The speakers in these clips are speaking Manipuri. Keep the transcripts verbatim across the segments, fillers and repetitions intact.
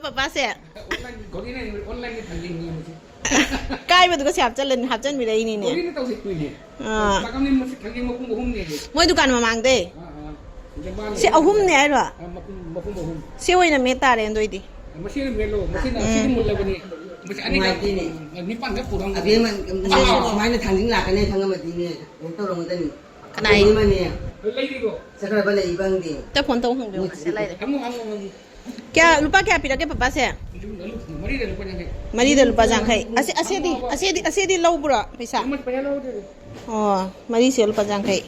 ꯄꯄꯥꯁꯦ꯫ ꯑꯣꯟꯂꯥꯏꯟꯒꯤ ꯒꯣꯔꯤꯅ ꯑꯣꯟꯂꯥꯏꯟꯒꯤ ꯊꯥꯡꯖꯤꯡꯅꯤ ꯃꯁꯤ꯫ ꯀꯥꯏꯕꯗꯨꯒ ꯁꯤ ꯍꯥꯞꯆꯜꯂꯅꯤ, ꯍꯥꯞꯆꯟꯕꯤꯔꯛꯏꯅꯤꯅꯦ꯫ ꯒꯣꯔꯤꯅ ꯇꯧꯁꯤꯅꯦ꯫ ꯑꯥ꯫ ꯆꯥꯛꯀꯝꯅꯤ ꯃꯁꯤ ꯊꯥꯡꯖꯤꯡ ꯃꯄꯨꯝ ꯑꯍꯨꯝꯅꯦ꯫ ꯃꯣꯏ ꯗꯨꯀꯥꯟ ꯃꯃꯥꯡꯗꯩ꯫ ꯑꯥ, ꯑꯥ꯫ ꯖꯄꯥꯟ꯫ ꯁꯤ ꯑꯍꯨꯝꯅꯦ ꯍꯥꯏꯔꯣ? ꯑꯥ, ꯃꯄꯨꯝ, ꯃꯄꯨꯝ ꯑꯍꯨꯝ꯫ ꯁꯤ ꯑꯣꯏꯅ ꯃꯦꯠ ꯇꯥꯔꯦ ꯑꯗꯨ ꯑꯣꯏꯗꯤ꯫ ꯃꯁꯤꯅ ꯃꯦꯠꯂꯣ꯫ ꯃꯁꯤꯅ, ꯁꯤꯗꯤ ꯃꯨꯜꯂꯕꯅꯤ꯫ ꯃꯁꯤ ꯑꯅꯤꯈꯛ꯫ ꯅꯤꯄꯥꯟꯈꯛ ꯄꯨꯔꯝꯒꯅꯤ꯫ ꯑꯕꯦꯝꯃ, ꯁꯨꯃꯥꯏꯅ ꯊꯥꯡꯖꯤꯡ ꯂꯥꯛꯀꯅꯤ ꯈꯪꯉꯝꯃꯗꯤꯅꯦ, ꯀꯩꯅꯣ ꯇꯧꯔꯝꯒꯗꯕꯅꯤ꯫ ꯀꯅꯥꯏ? ꯑꯕꯦꯝꯃꯅꯦ꯫ ꯂꯩꯔꯤꯕꯣ? ꯆꯠꯈ꯭ꯔꯕ ꯂꯩꯕꯪꯗꯦ꯫ ꯇ ꯐꯣꯟ ꯇꯧ ꯍꯪꯕꯤꯌꯣ, ꯁꯤ ꯂꯩꯔꯦ꯫ ꯍꯪꯉꯨ, ꯍꯪꯉꯨ, ꯍꯪꯉꯨ꯫ ꯀꯌꯥ, ꯂꯨꯄꯥ ꯀꯌꯥ ꯄꯤꯔꯛꯀꯦ ꯄꯄꯥꯁꯦ? ꯃꯔꯤꯗ ꯂꯨꯄꯥ ꯌꯥꯡꯈꯩ꯫ ꯃꯔꯤꯗ ꯂꯨꯄꯥ ꯌꯥꯡꯈꯩ꯫ ꯑꯁꯤ, ꯑꯁꯤꯗꯤ, ꯑꯁꯤꯗꯤ, ꯑꯁꯤꯗꯤ ꯂꯧꯕ꯭ꯔꯣ ꯄꯩꯁꯥ? ꯑꯃ ꯄꯩꯁꯥ ꯂꯧꯗꯦ꯫ ꯑꯣ, ꯃꯔꯤꯁꯦ ꯂꯨꯄꯥ ꯌꯥꯡꯈꯩ꯫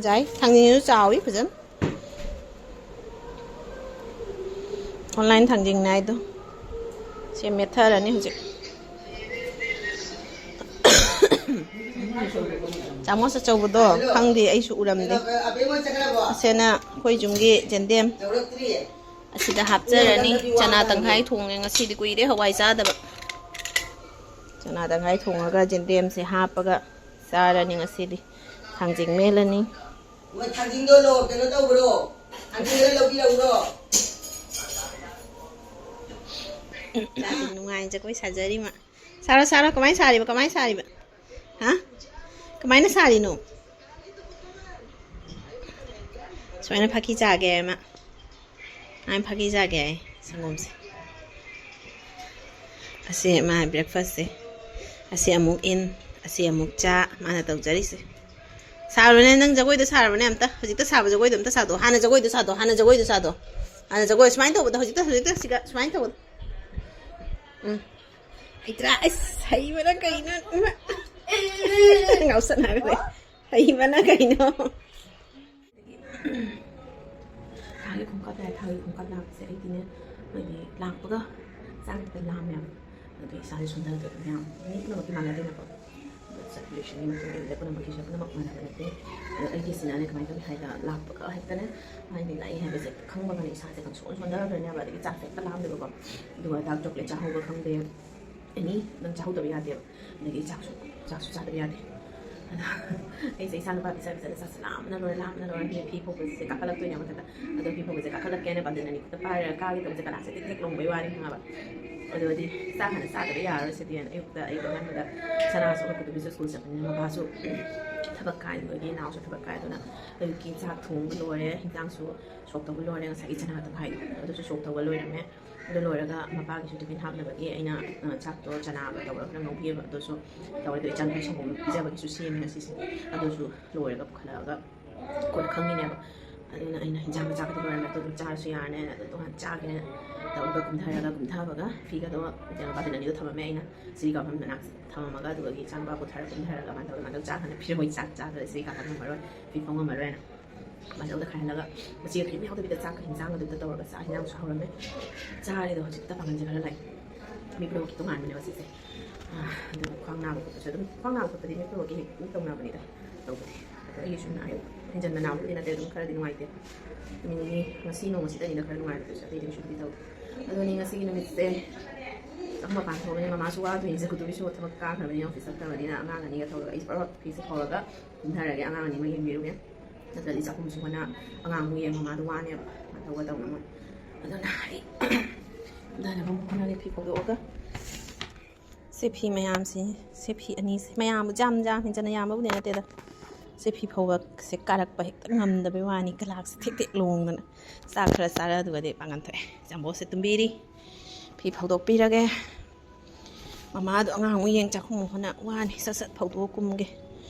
ꯌꯥꯏ, ꯊꯥꯡꯖꯤꯡꯁꯨ ꯆꯥꯎꯋꯤ ꯐꯖꯅ꯫ ꯑꯣꯟꯂꯥꯏꯟ ꯊꯥꯡꯖꯤꯡꯅꯦ ꯍꯥꯏꯗꯣ꯫ ꯁꯦ ꯃꯦꯠꯊꯔꯅꯤ ꯍꯧꯖꯤꯛ꯫ ꯆꯥꯃꯁ ꯑꯆꯧꯕꯗꯣ ꯈꯪꯗꯦ, ꯑꯩꯁꯨ ꯎꯔꯝꯗꯦ꯫ ꯑꯁꯤꯅ ꯑꯩꯈꯣꯏ ꯌꯨꯝꯒꯤ ꯌꯦꯟꯗꯦꯝ꯫ ꯑꯁꯤꯗ ꯍꯥꯞꯆꯔꯅꯤ꯫ ꯆꯅꯥ ꯇꯪꯈꯥꯏ ꯊꯣꯡꯉꯦ ꯉꯁꯤꯗꯤ, ꯀꯨꯏꯔꯦ ꯍꯋꯥꯏ ꯆꯥꯗꯕ꯫ ꯆꯅꯥ ꯇꯪꯈꯥꯏ ꯊꯣꯡꯉꯒ ꯌꯦꯟꯗꯦꯝꯁꯦ ꯍꯥꯞꯄꯒ ꯆꯥꯔꯅꯤ ꯉꯁꯤꯗꯤ꯫ ꯊꯥꯡꯖꯤꯡ ꯃꯦꯠꯂꯅꯤ꯫ ꯃꯣꯏ ꯊꯥꯡꯖꯤꯡꯗꯣ ꯂꯣ-, ꯀꯩꯅꯣ ꯇꯧꯕ꯭ꯔꯣ? ꯊꯥꯡꯖꯤꯡꯗ ꯂꯧꯕꯤꯔꯛꯎꯔꯣ? ꯅꯨꯡꯉꯥꯏꯅ ꯖꯒꯣꯏ ꯁꯥꯖꯔꯤꯃ꯫ ꯁꯥꯔꯣ, ꯁꯥꯔꯣ꯫ ꯀꯃꯥꯏꯅ ꯁꯥꯔꯤꯕ? ꯀꯃꯥꯏꯅ ꯁꯥꯔꯤꯕ? ꯍꯥ? ꯀꯃꯥꯏꯅ ꯁꯥꯔꯤꯅꯣ? ꯁꯨꯃꯥꯏꯅ ꯐꯥꯀꯤ ꯆꯥꯒꯦ ꯑꯃ꯫ ꯑꯩ ꯐꯥꯀꯤ ꯆꯥꯒꯦ ꯍꯥꯏ ꯁꯪꯒꯣꯝꯁꯦ꯫ ꯑꯁꯤ ꯃꯥ ꯕ꯭ꯔꯦꯛꯐꯥꯁꯁꯦ꯫ ꯑꯁꯤ ꯑꯃꯨꯛ ꯏꯟ, ꯑꯁꯤ ꯑꯃꯨꯛ ꯆꯥ, ꯃꯥꯅ ꯇꯧꯖꯔꯤꯁꯦ꯫ ꯁꯥꯔꯨꯅꯦ ꯅꯪ ꯖꯒꯣꯏꯗꯣ ꯁꯥꯔꯨꯅꯦ ꯑꯝꯇ꯫ ꯍꯧꯖꯤꯛꯇ ꯁꯥꯕ ꯖꯒꯣꯏꯗꯣ ꯑꯝꯇ ꯁꯥꯗꯣ꯫ ꯍꯥꯟꯅ ꯖꯒꯣꯏꯗꯣ ꯁꯥꯗꯣ꯫ ꯍꯥꯟꯅ ꯖꯒꯣꯏꯗꯣ ꯁꯥꯗꯣ꯫ ꯍꯥꯟꯅ ꯖꯒꯣꯏ ꯁꯨꯃꯥꯏꯅ ꯇꯧꯕꯗꯣ꯫ ꯍꯧꯖꯤꯛꯇ, ꯍꯧꯖꯤꯛꯇ ꯁꯤꯒ ꯁꯨꯃꯥꯏꯅ ꯇꯧꯕꯗꯣ꯫ ꯎꯝ꯫ ꯍꯩꯇ꯭ꯔꯥ? ꯑꯁ, ꯍꯩꯕꯅ ꯀꯩꯅꯣ? ꯏꯃꯥ꯫ ꯉꯥꯎꯁꯟꯅꯈ꯭ꯔꯦ꯫ ꯍꯩꯕꯅ ꯀꯩꯅꯣ? ꯊꯥꯒꯤ ꯈꯣꯡꯀꯥꯞ ꯂꯥꯛꯑꯦ꯫ ꯊꯥꯒꯤ ꯈꯣꯡꯀꯥꯞ ꯂꯥꯛꯄꯁꯦ ꯑꯩꯗꯤꯅꯦ, ꯍꯥꯏꯗꯤ ꯂꯥꯛꯄꯒ ꯆꯥꯛ ꯍꯦꯛꯇ ꯂꯥꯝꯃꯦꯕ꯫ ꯑꯗꯨ ꯏꯁꯥꯁꯦ ꯁꯣꯟꯊꯔꯛꯇꯣꯏꯅꯦ ꯃꯌꯥꯝ꯫ ꯃꯤ ꯄꯨꯝꯅꯃꯛꯀꯤ ꯃꯥꯟꯅꯗꯦꯅꯀꯣ꯫ ꯕ꯭ꯂꯠ ꯁꯔꯀꯨꯂꯦꯁꯟꯒꯤ ꯃꯇꯨꯡ ꯏꯟꯅ ꯄꯨꯝꯅꯃꯛꯀꯤꯁꯨ ꯄꯨꯝꯅꯃꯛ ꯃꯥꯟꯅꯕ ꯅꯠꯇꯦ꯫ ꯑꯗꯣ ꯑꯩꯒꯤꯁꯤꯅꯅꯦ ꯀꯃꯥꯏꯅ ꯇꯧꯒꯦ ꯍꯥꯏꯗ, ꯂꯥꯛꯄꯒ ꯍꯦꯛꯇꯅꯦ, ꯍꯥꯏꯗꯤ ꯂꯥꯛꯏ ꯍꯥꯏꯕꯁꯦ ꯈꯪꯕꯒꯅꯦ ꯏꯁꯥꯁꯦ ꯈꯪꯁꯣꯟ ꯁꯣꯟꯊꯈ꯭ꯔꯅꯦꯕ꯫ ꯑꯗꯒꯤ ꯆꯥꯛꯁꯦ ꯍꯦꯛꯇ ꯂꯥꯝꯗꯦꯕꯀꯣ꯫ ꯑꯗꯨꯒ ꯗꯥꯔꯛ ꯆꯣꯀ꯭ꯂꯦꯠ ꯆꯥꯍꯧꯕ ꯈꯪꯗꯦ꯫ ꯑꯦꯅꯤ ꯅꯪ ꯆꯥꯍꯧꯗꯕ ꯌꯥꯗꯦꯕ꯫ ꯑꯗꯒꯤ ꯆꯥꯛꯁꯨ, ꯆꯥꯛꯁꯨ ꯆꯥꯗꯕ ꯌꯥꯗꯦ꯫ ꯑꯗꯣ ꯑꯩꯁꯦ ꯏꯆꯥ ꯅꯨꯄꯥ ꯄꯤꯖ ꯄꯤꯖꯅ ꯆꯥꯛꯁꯦ ꯂꯥꯝꯕꯅ ꯂꯣꯏꯔꯦ, ꯂꯥꯝꯕꯅ ꯂꯣꯏꯔꯦ꯫ ꯐꯤ ꯐꯧꯕꯁꯦ ꯀꯥꯈꯠꯂꯛꯇꯣꯏꯅꯦꯕ ꯃꯊꯛꯇ꯫ ꯑꯗꯣ ꯐꯤ ꯐꯧꯕꯁꯦ ꯀꯥꯈꯠꯂꯛꯀꯦꯅ ꯕꯥꯇꯤꯟ ꯑꯅꯤ ꯈꯨꯠꯇ ꯄꯥꯏꯔꯒ ꯀꯥꯒꯦ ꯇꯧꯕꯁꯦ ꯀꯅꯥꯁꯦ ꯇꯦꯛ ꯇꯦꯛ ꯂꯣꯡꯕꯩ ꯋꯥꯅꯤ, ꯈꯪꯉꯕ? ꯑꯗꯨꯗꯤ ꯆꯥꯛ ꯍꯥꯟꯅ ꯆꯥꯗꯕ ꯌꯥꯔꯔꯣꯏ ꯁꯤꯗꯤ꯫ ꯑꯌꯨꯛꯇ ꯑꯩꯗꯣ ꯑꯉꯟꯕꯗ ꯁꯅꯥꯁꯨ ꯑꯩꯈꯣꯏ ꯄꯨꯗꯨꯁꯨ ꯁ꯭ꯀꯨꯜ ꯆꯠꯄꯅꯤꯅ, ꯃꯄꯥꯁꯨ ꯊꯕꯛ ꯀꯥꯏꯕꯒꯤ, ꯅꯥꯎꯁꯨ ꯊꯕꯛ ꯀꯥꯏ꯫ ꯑꯗꯨꯅ ꯑꯌꯨꯛꯀꯤ ꯆꯥꯛ ꯊꯣꯡꯕ ꯂꯣꯏꯔꯦ, ꯍꯤꯟꯖꯥꯡꯁꯨ ꯁꯣꯛ ꯇꯧꯕ ꯂꯣꯏꯔꯦ꯫ ꯉꯁꯥꯏꯒꯤ ꯆꯅꯥ ꯇꯪꯈꯥꯏꯗꯣ ꯑꯗꯨꯁꯨ ꯁꯣꯛ ꯇꯧꯕ ꯂꯣꯏꯔꯝꯃꯦ꯫ ꯑꯗꯨ ꯂꯣꯏꯔꯒ ꯃꯄꯥꯒꯤꯁꯨ ꯇꯤꯐꯤꯟ ꯍꯥꯞꯅꯕꯒꯤ ꯑꯩꯅ, ꯑ, ꯆꯥꯛꯇꯣ ꯆꯅꯥꯒ ꯇꯧꯔꯒ ꯈꯔ ꯉꯧꯕꯤꯑꯕ꯫ ꯑꯗꯨꯁꯨ ꯇꯧꯔꯦ꯫ ꯑꯗꯣ ꯏꯆꯥꯅꯨꯄꯤ ꯁꯪꯒꯣꯝ ꯄꯤꯖꯕꯒꯤꯁꯨ ꯁꯦꯝꯃꯦ ꯉꯁꯤꯁꯦ꯫ ꯑꯗꯨꯁꯨ ꯂꯣꯏꯔꯒ ꯄꯨꯈꯠꯂꯛꯑꯒ ꯀꯣꯟꯅ ꯈꯪꯉꯤꯅꯦꯕ꯫ ꯑꯗꯨꯅ ꯑꯩꯅ ꯍꯤꯟꯖꯥꯡ ꯃꯆꯥ ꯈꯛꯇ ꯂꯣꯏꯔꯝꯃꯦ꯫ ꯑꯗꯨ ꯑꯗꯨꯝ ꯆꯥꯔꯁꯨ ꯌꯥꯔꯅꯦꯅ ꯑꯗꯨ ꯇꯣꯉꯥꯟ ꯆꯥꯒꯦꯅ ꯇꯧꯔꯒ ꯀꯨꯝꯊꯔꯒ ꯀꯨꯝꯊꯕꯒ ꯐꯤꯒꯗꯣ, ꯀꯩꯅꯣ, ꯕꯥꯇꯤꯟ ꯑꯅꯤꯗꯣ ꯊꯝꯃꯝꯃꯦ ꯑꯩꯅ ꯁꯤꯔꯤ ꯀꯥꯐꯝ ꯃꯅꯥꯛꯁꯤꯗ ꯊꯝꯃꯝꯃꯒ꯫ ꯑꯗꯨꯒ ꯏꯆꯥꯅꯨꯄꯥ ꯄꯨꯊꯔ ꯀꯨꯝꯊꯔꯒ ꯃꯥꯗꯣ, ꯃꯥꯗꯣ ꯆꯥ ꯍꯥꯟꯅ ꯄꯤꯔꯝꯃꯣꯏ, ꯆꯥꯛ ꯆꯥꯗ꯭ꯔꯦ ꯁꯤꯔꯤ ꯀꯥꯐꯝ ꯉꯝꯃꯔꯣꯏ, ꯐꯤ ꯐꯧ ꯉꯝꯃꯔꯣꯏꯅ꯫ ꯕꯥꯆꯧꯗ ꯈꯥꯏꯍꯜꯂꯒ ꯃꯆꯦꯒ ꯀꯔꯤꯝ ꯌꯥꯎꯗꯕꯤꯗ ꯆꯥꯛꯀ ꯍꯤꯟꯖꯥꯡꯒ ꯑꯗꯨꯝ ꯇꯧꯔꯒ ꯆꯥꯛ ꯍꯤꯟꯖꯥꯡꯁꯨ ꯍꯧꯔꯝꯃꯦ꯫ ꯆꯥꯔꯦ꯫ ꯑꯗꯣ ꯍꯧꯖꯤꯛꯇ ꯄꯥꯡꯒꯜꯁꯦ ꯈꯔ ꯂꯥꯛꯑꯦ꯫ ꯃꯤ ꯄꯨꯝꯅꯃꯛꯀꯤ ꯇꯣꯉꯥꯟꯕꯅꯦꯕ ꯁꯤꯁꯦ꯫ ꯑꯥ, ꯑꯗꯨꯒ ꯈ꯭ꯋꯥꯡ ꯅꯥꯕ ꯈꯣꯠꯄꯁꯨ ꯑꯗꯨꯝ, ꯈ꯭ꯋꯥꯡ ꯅꯥꯕ ꯈꯣꯠꯄꯗꯤ ꯃꯤ ꯄꯨꯝꯅꯃꯛꯀꯤ ꯍꯦꯛ ꯑꯗꯨꯝ ꯇꯧꯅꯕꯅꯤꯗ ꯇꯧꯕꯗꯤ꯫ ꯑꯗꯣ ꯑꯩꯒꯤꯁꯨ ꯅꯥꯏ꯫ ꯍꯦꯟꯖꯟꯅ ꯅꯥꯕꯕꯨꯗꯤ ꯅꯠꯇꯦ, ꯑꯗꯨꯝ ꯈꯔꯗꯤ ꯅꯨꯡꯉꯥꯏꯇꯦ꯫ ꯅꯨꯃꯤꯠ ꯅꯤꯅꯤ, ꯉꯁꯤ ꯅꯣꯡꯃꯁꯤꯗꯅꯤꯗ ꯈꯔ ꯅꯨꯡꯉꯥꯏꯕꯗꯨꯁꯨ, ꯑꯇꯩꯗꯤ ꯀꯩꯁꯨꯕꯨꯗꯤ ꯇꯧꯗꯦ꯫ ꯑꯗꯨꯅꯤ ꯉꯁꯤꯒꯤ ꯅꯨꯃꯤꯠꯁꯦ ꯆꯥꯛꯈꯨꯝ ꯃꯄꯥꯟ ꯊꯣꯛꯑꯕꯅꯤꯅ ꯃꯃꯥꯁꯨ ꯋꯥꯗꯣꯏꯅꯤ, ꯖꯒꯨꯗꯨꯒꯤꯁꯨ ꯊꯕꯛ ꯀꯥꯈ꯭ꯔꯕꯅꯤꯅ, ꯑꯣꯐꯤꯁ ꯆꯠꯈ꯭ꯔꯕꯅꯤꯅ꯫ ꯑꯉꯥꯡ ꯑꯅꯤꯒ ꯊꯧꯔꯒ ꯑꯩꯁꯦ ꯄꯨꯔꯥ ꯐꯤꯁꯦ ꯐꯧꯔꯒ ꯀꯨꯝꯊꯔꯒꯦ, ꯑꯉꯥꯡ ꯑꯅꯤꯃꯛ ꯌꯦꯡꯕꯤꯔꯨꯒꯦ꯫ ꯅꯠꯇ꯭ꯔꯗꯤ ꯆꯥꯛꯈꯨꯝꯁꯨ ꯍꯣꯠꯅ, ꯑꯉꯥꯡ ꯑꯃꯨꯛ ꯌꯦꯡ, ꯃꯃꯥꯗꯣ ꯋꯥꯅꯦꯕ, ꯃꯥ ꯊꯧꯒ ꯇꯧꯅ ꯃꯣꯏ꯫ ꯑꯗꯨꯅ ꯑꯩ ꯀꯨꯝꯊꯅꯕ ꯑꯃꯨꯛ ꯍꯣꯠꯅꯒꯦ, ꯐꯤ ꯐꯧꯗꯣꯛꯑꯒ꯫ ꯁꯤ ꯐꯤ ꯃꯌꯥꯝꯁꯤ, ꯁꯤ ꯐꯤ ꯑꯅꯤꯁꯤ, ꯃꯌꯥꯝꯕꯨ ꯌꯥꯝ ꯌꯥꯝ ꯍꯦꯟꯖꯟꯅ ꯌꯥꯝꯕꯕꯨꯗꯤ ꯅꯠꯇꯦꯗ꯫ ꯁꯤ ꯐꯤ ꯐꯧꯕꯁꯦ ꯀꯥꯔꯛꯄ ꯍꯦꯛꯇ ꯉꯝꯗꯕꯩ ꯋꯥꯅꯤ, ꯀꯂꯥꯛꯁꯦ ꯊꯦꯛ ꯊꯦꯛ ꯂꯣꯡꯗꯅ꯫ ꯆꯥꯛ ꯈꯔ ꯆꯥꯔ ꯑꯗꯨꯒꯗꯤ ꯄꯥꯡꯒꯟ ꯊꯣꯛꯑꯦ꯫ ꯖꯝꯕꯣꯁꯦ ꯇꯨꯝꯕꯤꯔꯤ꯫ ꯐꯤ ꯐꯧꯗꯣꯛꯄꯤꯔꯒꯦ꯫ ꯃꯃꯥꯗꯣ ꯑꯉꯥꯡ ꯑꯃꯨꯛ ꯌꯦꯡ ꯆꯥꯛꯈꯨꯝ ꯑꯃꯨꯛ ꯍꯣꯠꯅ ꯋꯥꯅꯤ꯫ ꯁꯠ ꯁꯠ ꯐꯧꯗꯣꯛꯑ ꯀꯨꯝꯒꯦ꯫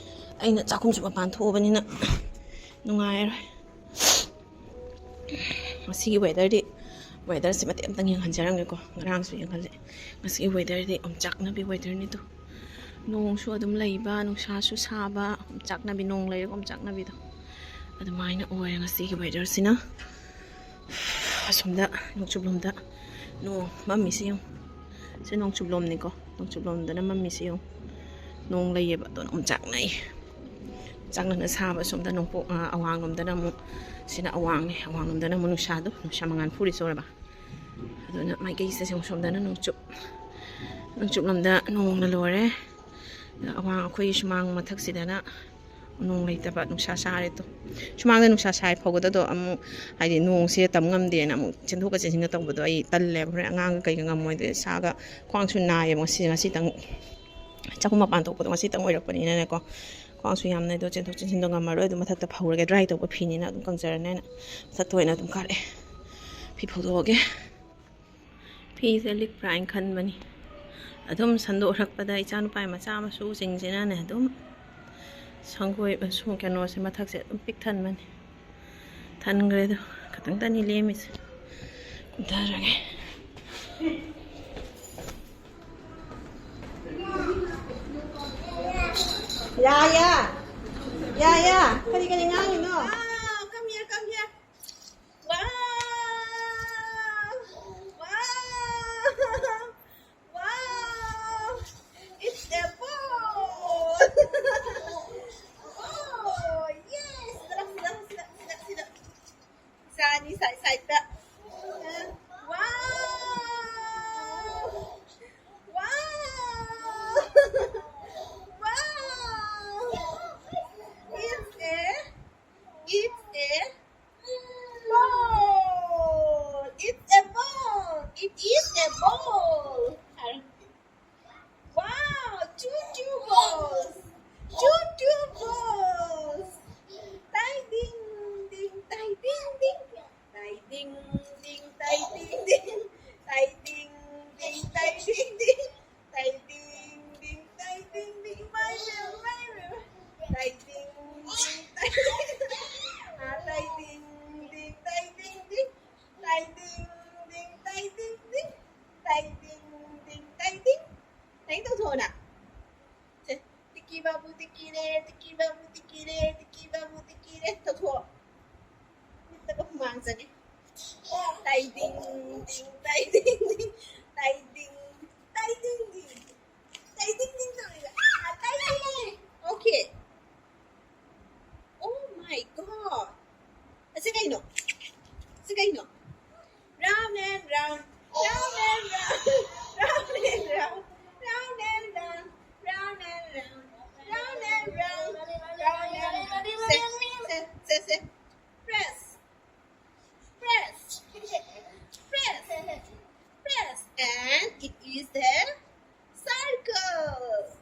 ꯑꯩꯅ ꯆꯥꯛꯈꯨꯝꯁꯨ ꯃꯄꯥꯟ ꯊꯣꯛꯑꯕꯅꯤꯅ ꯅꯨꯡꯉꯥꯏꯔꯣꯏ꯫ ꯉꯁꯤꯒꯤ ꯋꯦꯗꯔꯗꯤ, ꯋꯦꯗꯔꯁꯦ ꯃꯇꯦꯛ ꯑꯃꯇꯪ ꯌꯦꯡꯍꯟꯖꯔꯝꯒꯦꯀꯣ꯫ ꯉꯔꯥꯡꯁꯨ ꯌꯦꯡꯍꯜꯂꯦ꯫ ꯉꯁꯤꯒꯤ ꯋꯦꯗꯔꯗꯤ ꯑꯣꯝꯆꯥꯛꯅꯕꯤ ꯋꯦꯗꯔꯅꯤꯗꯣ꯫ ꯅꯣꯡꯁꯨ ꯑꯗꯨꯝ ꯂꯩꯕ, ꯅꯨꯡꯁꯥꯁꯨ ꯁꯥꯕ, ꯑꯣꯝꯆꯥꯛꯅꯕꯤ, ꯅꯣꯡ ꯂꯩꯔꯒ ꯑꯣꯝꯆꯥꯛꯅꯕꯤꯗꯣ ꯑꯗꯨꯃꯥꯏꯅ ꯑꯣꯏꯔꯦ ꯉꯁꯤꯒꯤ ꯋꯦꯗꯔꯁꯤꯅ꯫ ꯑꯁꯣꯝꯗ ꯅꯣꯡꯆꯨꯞꯂꯣꯝꯗ ꯅꯣꯡ ꯃꯝꯃꯤꯁꯤ ꯌꯦꯡꯉꯨ꯫ ꯁꯤ ꯅꯣꯡꯆꯨꯞꯂꯣꯝꯅꯤꯀꯣ, ꯅꯣꯡꯆꯨꯞꯂꯣꯝꯗꯅ ꯃꯝꯃꯤꯁꯤ ꯌꯦꯡꯉꯨ꯫ ꯅꯣꯡ ꯂꯩꯌꯦꯕ, ꯑꯗꯨꯅ ꯑꯣꯝꯆꯥꯛꯅꯩ꯫ ꯆꯥꯛꯅꯅ ꯁꯥꯕ꯫ ꯁꯣꯝꯗ ꯅꯣꯡꯄꯣꯛ, ꯑ, ꯑꯋꯥꯡꯂꯣꯝꯗꯅ ꯑꯃꯨꯛ, ꯁꯤꯅ ꯑꯋꯥꯡꯅꯤ, ꯑꯋꯥꯡꯂꯣꯝꯗꯅ ꯑꯃꯨꯛ ꯅꯨꯡꯁꯥꯗꯣ, ꯅꯨꯡꯁꯥ ꯃꯉꯥꯜ ꯐꯨꯔꯤ ꯆꯣꯔꯕ꯫ ꯑꯗꯨꯅ ꯃꯥꯏꯀꯩꯁꯦ ꯁꯣꯝ-, ꯁꯣꯝꯗꯅ ꯅꯣꯡꯆꯨꯞ, ꯅꯣꯡꯆꯨꯞꯂꯣꯝꯗ ꯅꯣꯡꯅ ꯂꯣꯏꯔꯦ꯫ ꯑꯋꯥꯡ ꯑꯩꯈꯣꯏꯒꯤ ꯁꯨꯃꯥꯡ ꯃꯊꯛꯁꯤꯗꯅ ꯅꯣꯡ ꯂꯩꯇꯕ, ꯅꯨꯡꯁꯥ ꯁꯥꯔꯦ ꯇꯣ꯫ ꯁꯨꯃꯥꯡꯗ ꯅꯨꯡꯁꯥ ꯁꯥꯏ ꯐꯥꯎꯒꯗꯗꯣ ꯑꯃꯨꯛ, ꯍꯥꯏꯗꯤ ꯅꯣꯡꯁꯦ ꯇꯝ ꯉꯝꯗꯦꯅ ꯑꯃꯨꯛ ꯆꯦꯟꯊꯣꯛꯀ ꯆꯦꯟꯁꯤꯟꯒ ꯇꯧꯕꯗꯣ ꯑꯩ ꯇꯜꯂꯦꯕ꯫ ꯍꯣꯔꯦꯟ ꯑꯉꯥꯡꯒ ꯀꯩꯒ ꯉꯝꯃꯣꯏꯗꯣꯏ, ꯏꯁꯥꯒ ꯈ꯭ꯋꯥꯡꯁꯨ ꯅꯥꯏꯌꯦꯕ ꯉꯁꯤ, ꯉꯁꯤꯇꯪ ꯆꯥꯛꯈꯨꯝ ꯃꯄꯥꯟ ꯊꯣꯛꯄꯗꯣ ꯉꯁꯤꯇꯪ ꯑꯣꯏꯔꯛꯄꯅꯤꯅꯅꯦꯀꯣ꯫ ꯈ꯭ꯋꯥꯡꯁꯨ ꯌꯥꯝ ꯅꯥꯏ, ꯑꯗꯣ ꯆꯦꯟꯊꯣꯛ ꯆꯦꯟꯁꯤꯟꯗꯣ ꯉꯝꯃꯔꯣꯏ꯫ ꯑꯗꯨ ꯃꯊꯛꯇ ꯐꯧꯔꯒꯦ, ꯗ꯭ꯔꯥꯏ ꯇꯧꯕ ꯐꯤꯅꯤꯅ ꯑꯗꯨꯝ ꯀꯪꯖꯔꯅꯦꯅ ꯃꯊꯛꯇ ꯑꯣꯏꯅ ꯑꯗꯨꯝ ꯀꯥꯔꯛꯑꯦ꯫ ꯐꯤ ꯐꯧꯗꯣꯛꯑꯒꯦ꯫ ꯐꯤꯁꯦ ꯂꯤꯛꯄ꯭ꯔꯥ ꯍꯥꯏꯅ ꯈꯟꯕꯅꯤ꯫ ꯑꯗꯨꯝ ꯁꯟꯗꯣꯛꯔꯛꯄꯗ ꯏꯆꯥꯅꯨꯄꯥ ꯃꯆꯥ ꯃꯁꯨꯁꯤꯡꯁꯤꯅꯅꯦ ꯑꯗꯨꯝ ꯁꯪꯒꯣꯏ, ꯁꯨ-, ꯀꯩꯅꯣꯁꯦ ꯃꯊꯛꯁꯦ ꯑꯗꯨꯝ ꯄꯤꯛ ꯊꯟꯕꯅꯤ꯫ ꯊꯟꯈ꯭ꯔꯦꯗꯣ, ꯈꯇꯪꯗꯅꯤ ꯂꯦꯝꯃꯤꯁꯦ꯫ ꯀꯨꯝꯊꯔꯒꯦ꯫ ꯌꯥ, ꯌꯥ꯫ ꯌꯥ, ꯌꯥ꯫ ꯀꯔꯤ, ꯀꯔꯤ ꯉꯥꯡꯉꯤꯅꯣ? Wow, come here, come here. Wow! Wow! Wow! It's a ball! Oh, yes! Sit up, sit up, sit up, sit up, sit up. Isa, isa, isa, isa. Wow! Wow! Wow! It's a, it's a ball! It's a ball! It is a ball! Wow! Two, two balls! Two, two balls! Tai ding ding, tai ding ding! Tai ding ding, tai ding ding! Tai ding ding, tai ding ding! Tai ding ding, tai ding ding, my will, my will. Tai ding ding, tai ding ding. Ah, tai ding ding, tai ding ding. Tai ding ding, tai ding ding. Tai ding ding, tai ding. Tai ꯇꯧꯊꯣꯛꯑꯣꯅ꯫ ꯁꯦ, ꯇꯤꯀꯤ ꯕꯥꯕꯨ ꯇꯤꯀꯤꯔꯦ, ꯇꯤꯀꯤ ꯕꯥꯕꯨ ꯇꯤꯀꯤꯔꯦ, ꯇꯤꯀꯤ ꯕꯥꯕꯨ ꯇꯤꯀꯤꯔꯦ ꯇꯧꯊꯣꯛꯑꯣ꯫ ꯃꯤꯠꯇꯒ ꯍꯨꯃꯥꯡ ꯆꯪꯉꯦ꯫ Tai ding ding, tai ding ding, tai ding, tai ding ding. Tai ding ding ꯇꯧꯔꯤꯕ꯫ ꯑꯥ, tai ding. Okay. Oh my God. ꯑꯁꯤ ꯀꯩꯅꯣ? ꯑꯁꯤ ꯀꯩꯅꯣ? Round and round, round and round, round and round, round and round, round and Round and round, round and round. Say, say, say, say. Press, press, press, press. And it is a circle.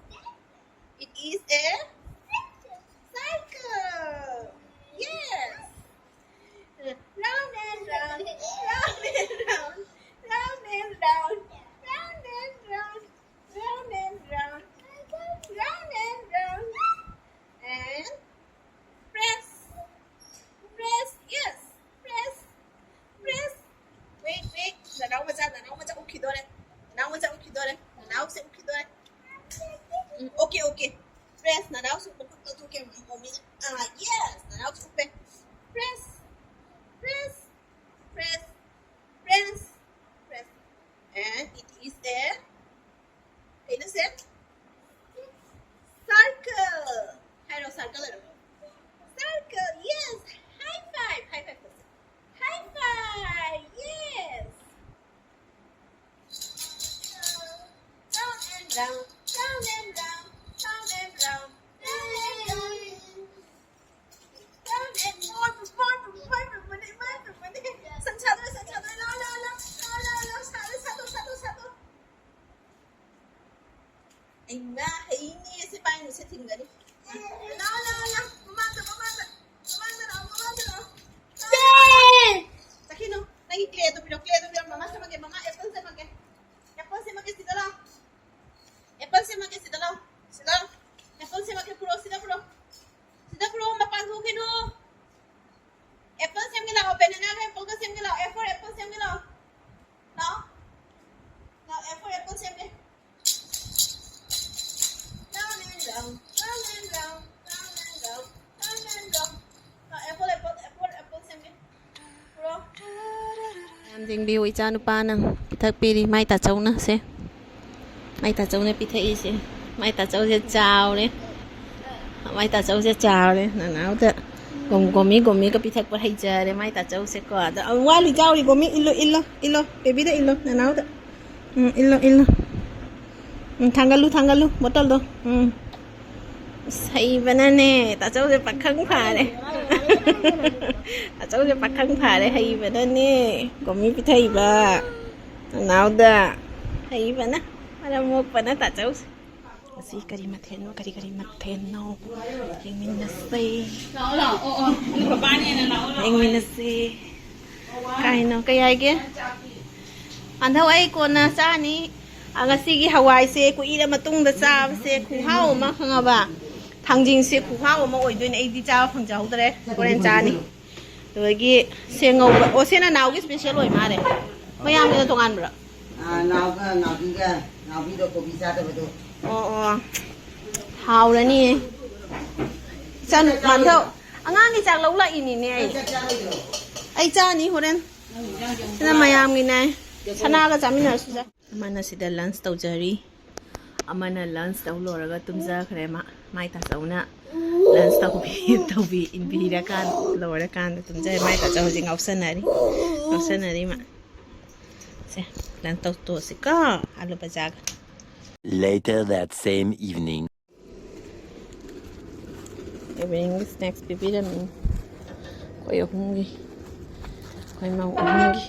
It is a circle. Yes. Round and round, round and round, round and round, round and round, round and round, round and round. And press, press, yes, press, press. Wait, wait. Nanaw macha, nanaw macha ukidore. Nanaw macha ukidore. Nanaw se ukidore. Mm, okay, okay. Press, nanaw se ukidore. Ah, yes. Nanaw se upe. Press, press, press, press, press. And it is a, kayo na, sir? Circle. Hay, no, circle, ano? Circle, yes. High five. High five, sir. High five, yes. Round and round, round and round, round and round, round and round. Round and more, more, more, more, more, more, more. Sanchado, sanchado, la, la, la, la, la, la, sado, sado, sado, sado. Ay, ma, kaini ese paño, ese tingani. La, la, la, mamata, mamata, mamata, la, mamata, la. Ten! Sakino, nagi kle to piro, kle to piro, mama, sama ke, mama, apple sama ke. Apple sama ke, sida la. Apple sama ke, sida la. Sida. Apple sama ke, puro, sida, puro. Sida, puro, mapang ko kino. Apple sama ke la, open na, apple ko sama ke la, A for apple sama ke la. No? No, A for apple sama ke. Round and round, round and round, round and round, round and round. No, apple, apple, apple, apple sama ke. Bro. ꯌꯥꯝ ꯌꯦꯡꯕꯤꯌꯨ, ꯏꯆꯥ ꯅꯨꯄꯥꯅ ꯄꯤꯊꯛꯄꯤꯔꯤ, ꯃꯥꯏ ꯇꯥꯆꯧꯅ ꯁꯦ꯫ ꯃꯥꯏ ꯇꯥꯆꯧꯅ ꯄꯤꯊꯛꯏꯁꯦ꯫ ꯃꯥꯏ ꯇꯥꯆꯧꯁꯦ ꯆꯥꯎꯔꯦ꯫ ꯃꯥꯏ ꯇꯥꯆꯧꯁꯦ ꯆꯥꯎꯔꯦ꯫ ꯅꯅꯥꯎꯗ ꯒꯣꯝ-, ꯒꯣꯝꯃꯤ ꯒꯣꯝꯃꯤꯒ ꯄꯤꯊꯛꯄ ꯍꯩꯖꯔꯦ ꯃꯥꯏ ꯇꯥꯆꯧꯁꯦꯀꯣ꯫ ꯑꯗꯣ, ꯑ, ꯋꯥꯠꯂꯤ, ꯆꯥꯎꯔꯤ, ꯒꯣꯝꯃꯤ꯫ ꯏꯜꯂꯨ, ꯏꯜꯂꯣ, ꯏꯜꯂꯣ꯫ ꯕꯦꯕꯤꯗ ꯏꯜꯂꯣ, ꯅꯅꯥꯎꯗ꯫ ꯎꯝ, ꯏꯜꯂꯣ, ꯏꯜꯂꯣ꯫ ꯎꯝ, ꯊꯥꯡꯒꯠꯂꯨ, ꯊꯥꯡꯒꯠꯂꯨ, ꯕꯣꯇꯜꯗꯣ꯫ ꯎꯝ꯫ ꯑꯁ, ꯍꯩꯕꯅꯅꯦ, ꯇꯥꯆꯧꯁꯦ ꯄꯥꯈꯪ ꯐꯥꯔꯦ꯫ ꯇꯥꯆꯧꯁꯦ ꯄꯥꯈꯪ ꯐꯥꯔꯦ, ꯍꯩꯕꯅꯅꯦ꯫ ꯒꯣꯃꯤ ꯄꯤꯊꯛꯏꯕ ꯅꯅꯥꯎꯗ꯫ ꯍꯩꯕꯅ, ꯃꯔꯝ ꯃꯣꯛꯄꯅ ꯇꯥꯆꯧꯁꯦ꯫ ꯉꯁꯤ ꯀꯔꯤ ꯃꯊꯦꯜꯅꯣ, ꯀꯔꯤ ꯀꯔꯤ ꯃꯊꯦꯜꯅꯣ? ꯌꯦꯡꯃꯤꯟꯅꯁꯦ꯫ ꯂꯥꯛꯑꯣ, ꯂꯥꯛꯑꯣ꯫ ꯑꯣ, ꯑꯣ꯫ ꯅꯪ ꯄꯄꯥꯅꯦꯅ ꯂꯥꯛꯑꯣ, ꯂꯥꯛꯑꯣ꯫ ꯌꯦꯡꯃꯤꯟꯅꯁꯦ꯫ ꯀꯥꯏꯅꯣ, ꯀꯩ ꯍꯥꯏꯒꯦ? ꯍꯟꯗꯛ ꯑꯩ ꯀꯣꯟꯅ ꯆꯥꯅꯤ꯫ ꯑ, ꯉꯁꯤꯒꯤ ꯍꯋꯥꯏꯁꯦ ꯀꯨꯏꯔ ꯃꯇꯨꯡꯗ ꯆꯥꯕꯁꯦ ꯈꯨꯍꯥꯎ ꯑꯃ, ꯈꯪꯉꯕ? ꯊꯥꯡꯖꯤꯡꯁꯦ ꯈꯨꯍꯥꯎ ꯑꯃ ꯑꯣꯏꯗꯣꯏꯅꯦ꯫ ꯑꯩꯗꯤ ꯆꯥꯕ ꯐꯪꯖꯍꯧꯗ꯭ꯔꯦ꯫ ꯍꯣꯔꯦꯟ ꯆꯥꯅꯤ꯫ ꯑꯗꯒꯤ ꯁꯦꯡꯉꯧꯕ꯫ ꯑꯣ, ꯁꯤꯅ ꯅꯥꯎꯒꯤ special ꯑꯣꯏ ꯃꯥꯜꯂꯦ꯫ ꯃꯌꯥꯝꯒꯤꯅ ꯇꯣꯉꯥꯟꯕ꯭ꯔꯥ? ꯑꯥ, ꯅꯥꯎꯒ, ꯅꯥꯎꯕꯤꯒ, ꯅꯥꯎꯕꯤꯗꯣ ꯀꯣꯕꯤ ꯆꯥꯗꯕꯗꯣ꯫ ꯑꯣ, ꯑꯣ꯫ ꯍꯥꯎꯔꯅꯤꯌꯦ꯫ ꯏꯆꯥꯅꯨ-, ꯃꯥꯟꯊꯧ, ꯑꯉꯥꯡꯒꯤ ꯆꯥꯛ ꯂꯧ ꯂꯥꯛꯏꯅꯤꯅꯦ ꯑꯩ꯫ ꯅꯪ ꯆꯥꯛ ꯆꯥꯔꯣꯏꯗ꯭ꯔꯣ? ꯑꯩ ꯆꯥꯅꯤ ꯍꯣꯔꯦꯟ꯫ ꯁꯤꯅ ꯃꯌꯥꯝꯒꯤꯅꯦ꯫ ꯁꯅꯥꯒ ꯆꯥꯃꯤꯟꯅꯔꯁꯨ ꯆꯥ꯫ ꯑꯃꯅ ꯁꯤꯗ lunch ꯇꯧꯖꯔꯤ꯫ ꯑꯃꯅ lunch ꯇꯧ ꯂꯣꯏꯔꯒ ꯇꯨꯝꯖꯈ꯭ꯔꯦ꯫ ꯃꯥ, ꯃꯥꯏ ꯇꯥꯆꯧꯅ lunch ꯇꯧꯕꯤ, ꯇꯧꯕꯤ, ꯏꯟꯕꯤꯔꯀꯥꯟ, ꯂꯣꯏꯔꯀꯥꯟꯗ ꯇꯨꯝꯖꯔꯦ꯫ ꯃꯥꯏ ꯇꯥꯆꯧ ꯍꯧꯖꯤꯛ ꯉꯥꯎꯁꯟꯅꯔꯤ꯫ ꯉꯥꯎꯁꯟꯅꯔꯤ ꯃꯥ꯫ ꯁꯦ, lunch ꯇꯧꯊꯣꯛꯑꯁꯤꯀꯣ, ꯑꯥꯂꯨ ꯕꯖꯥꯒ꯫ Later that same evening. Evening snacks ꯄꯤꯕꯤꯔꯝꯃꯤ꯫ ꯑꯩꯈꯣꯏ ꯑꯍꯨꯝꯒꯤ꯫ ꯑꯩꯈꯣꯏ ꯃꯧ ꯑꯍꯨꯝꯒꯤ꯫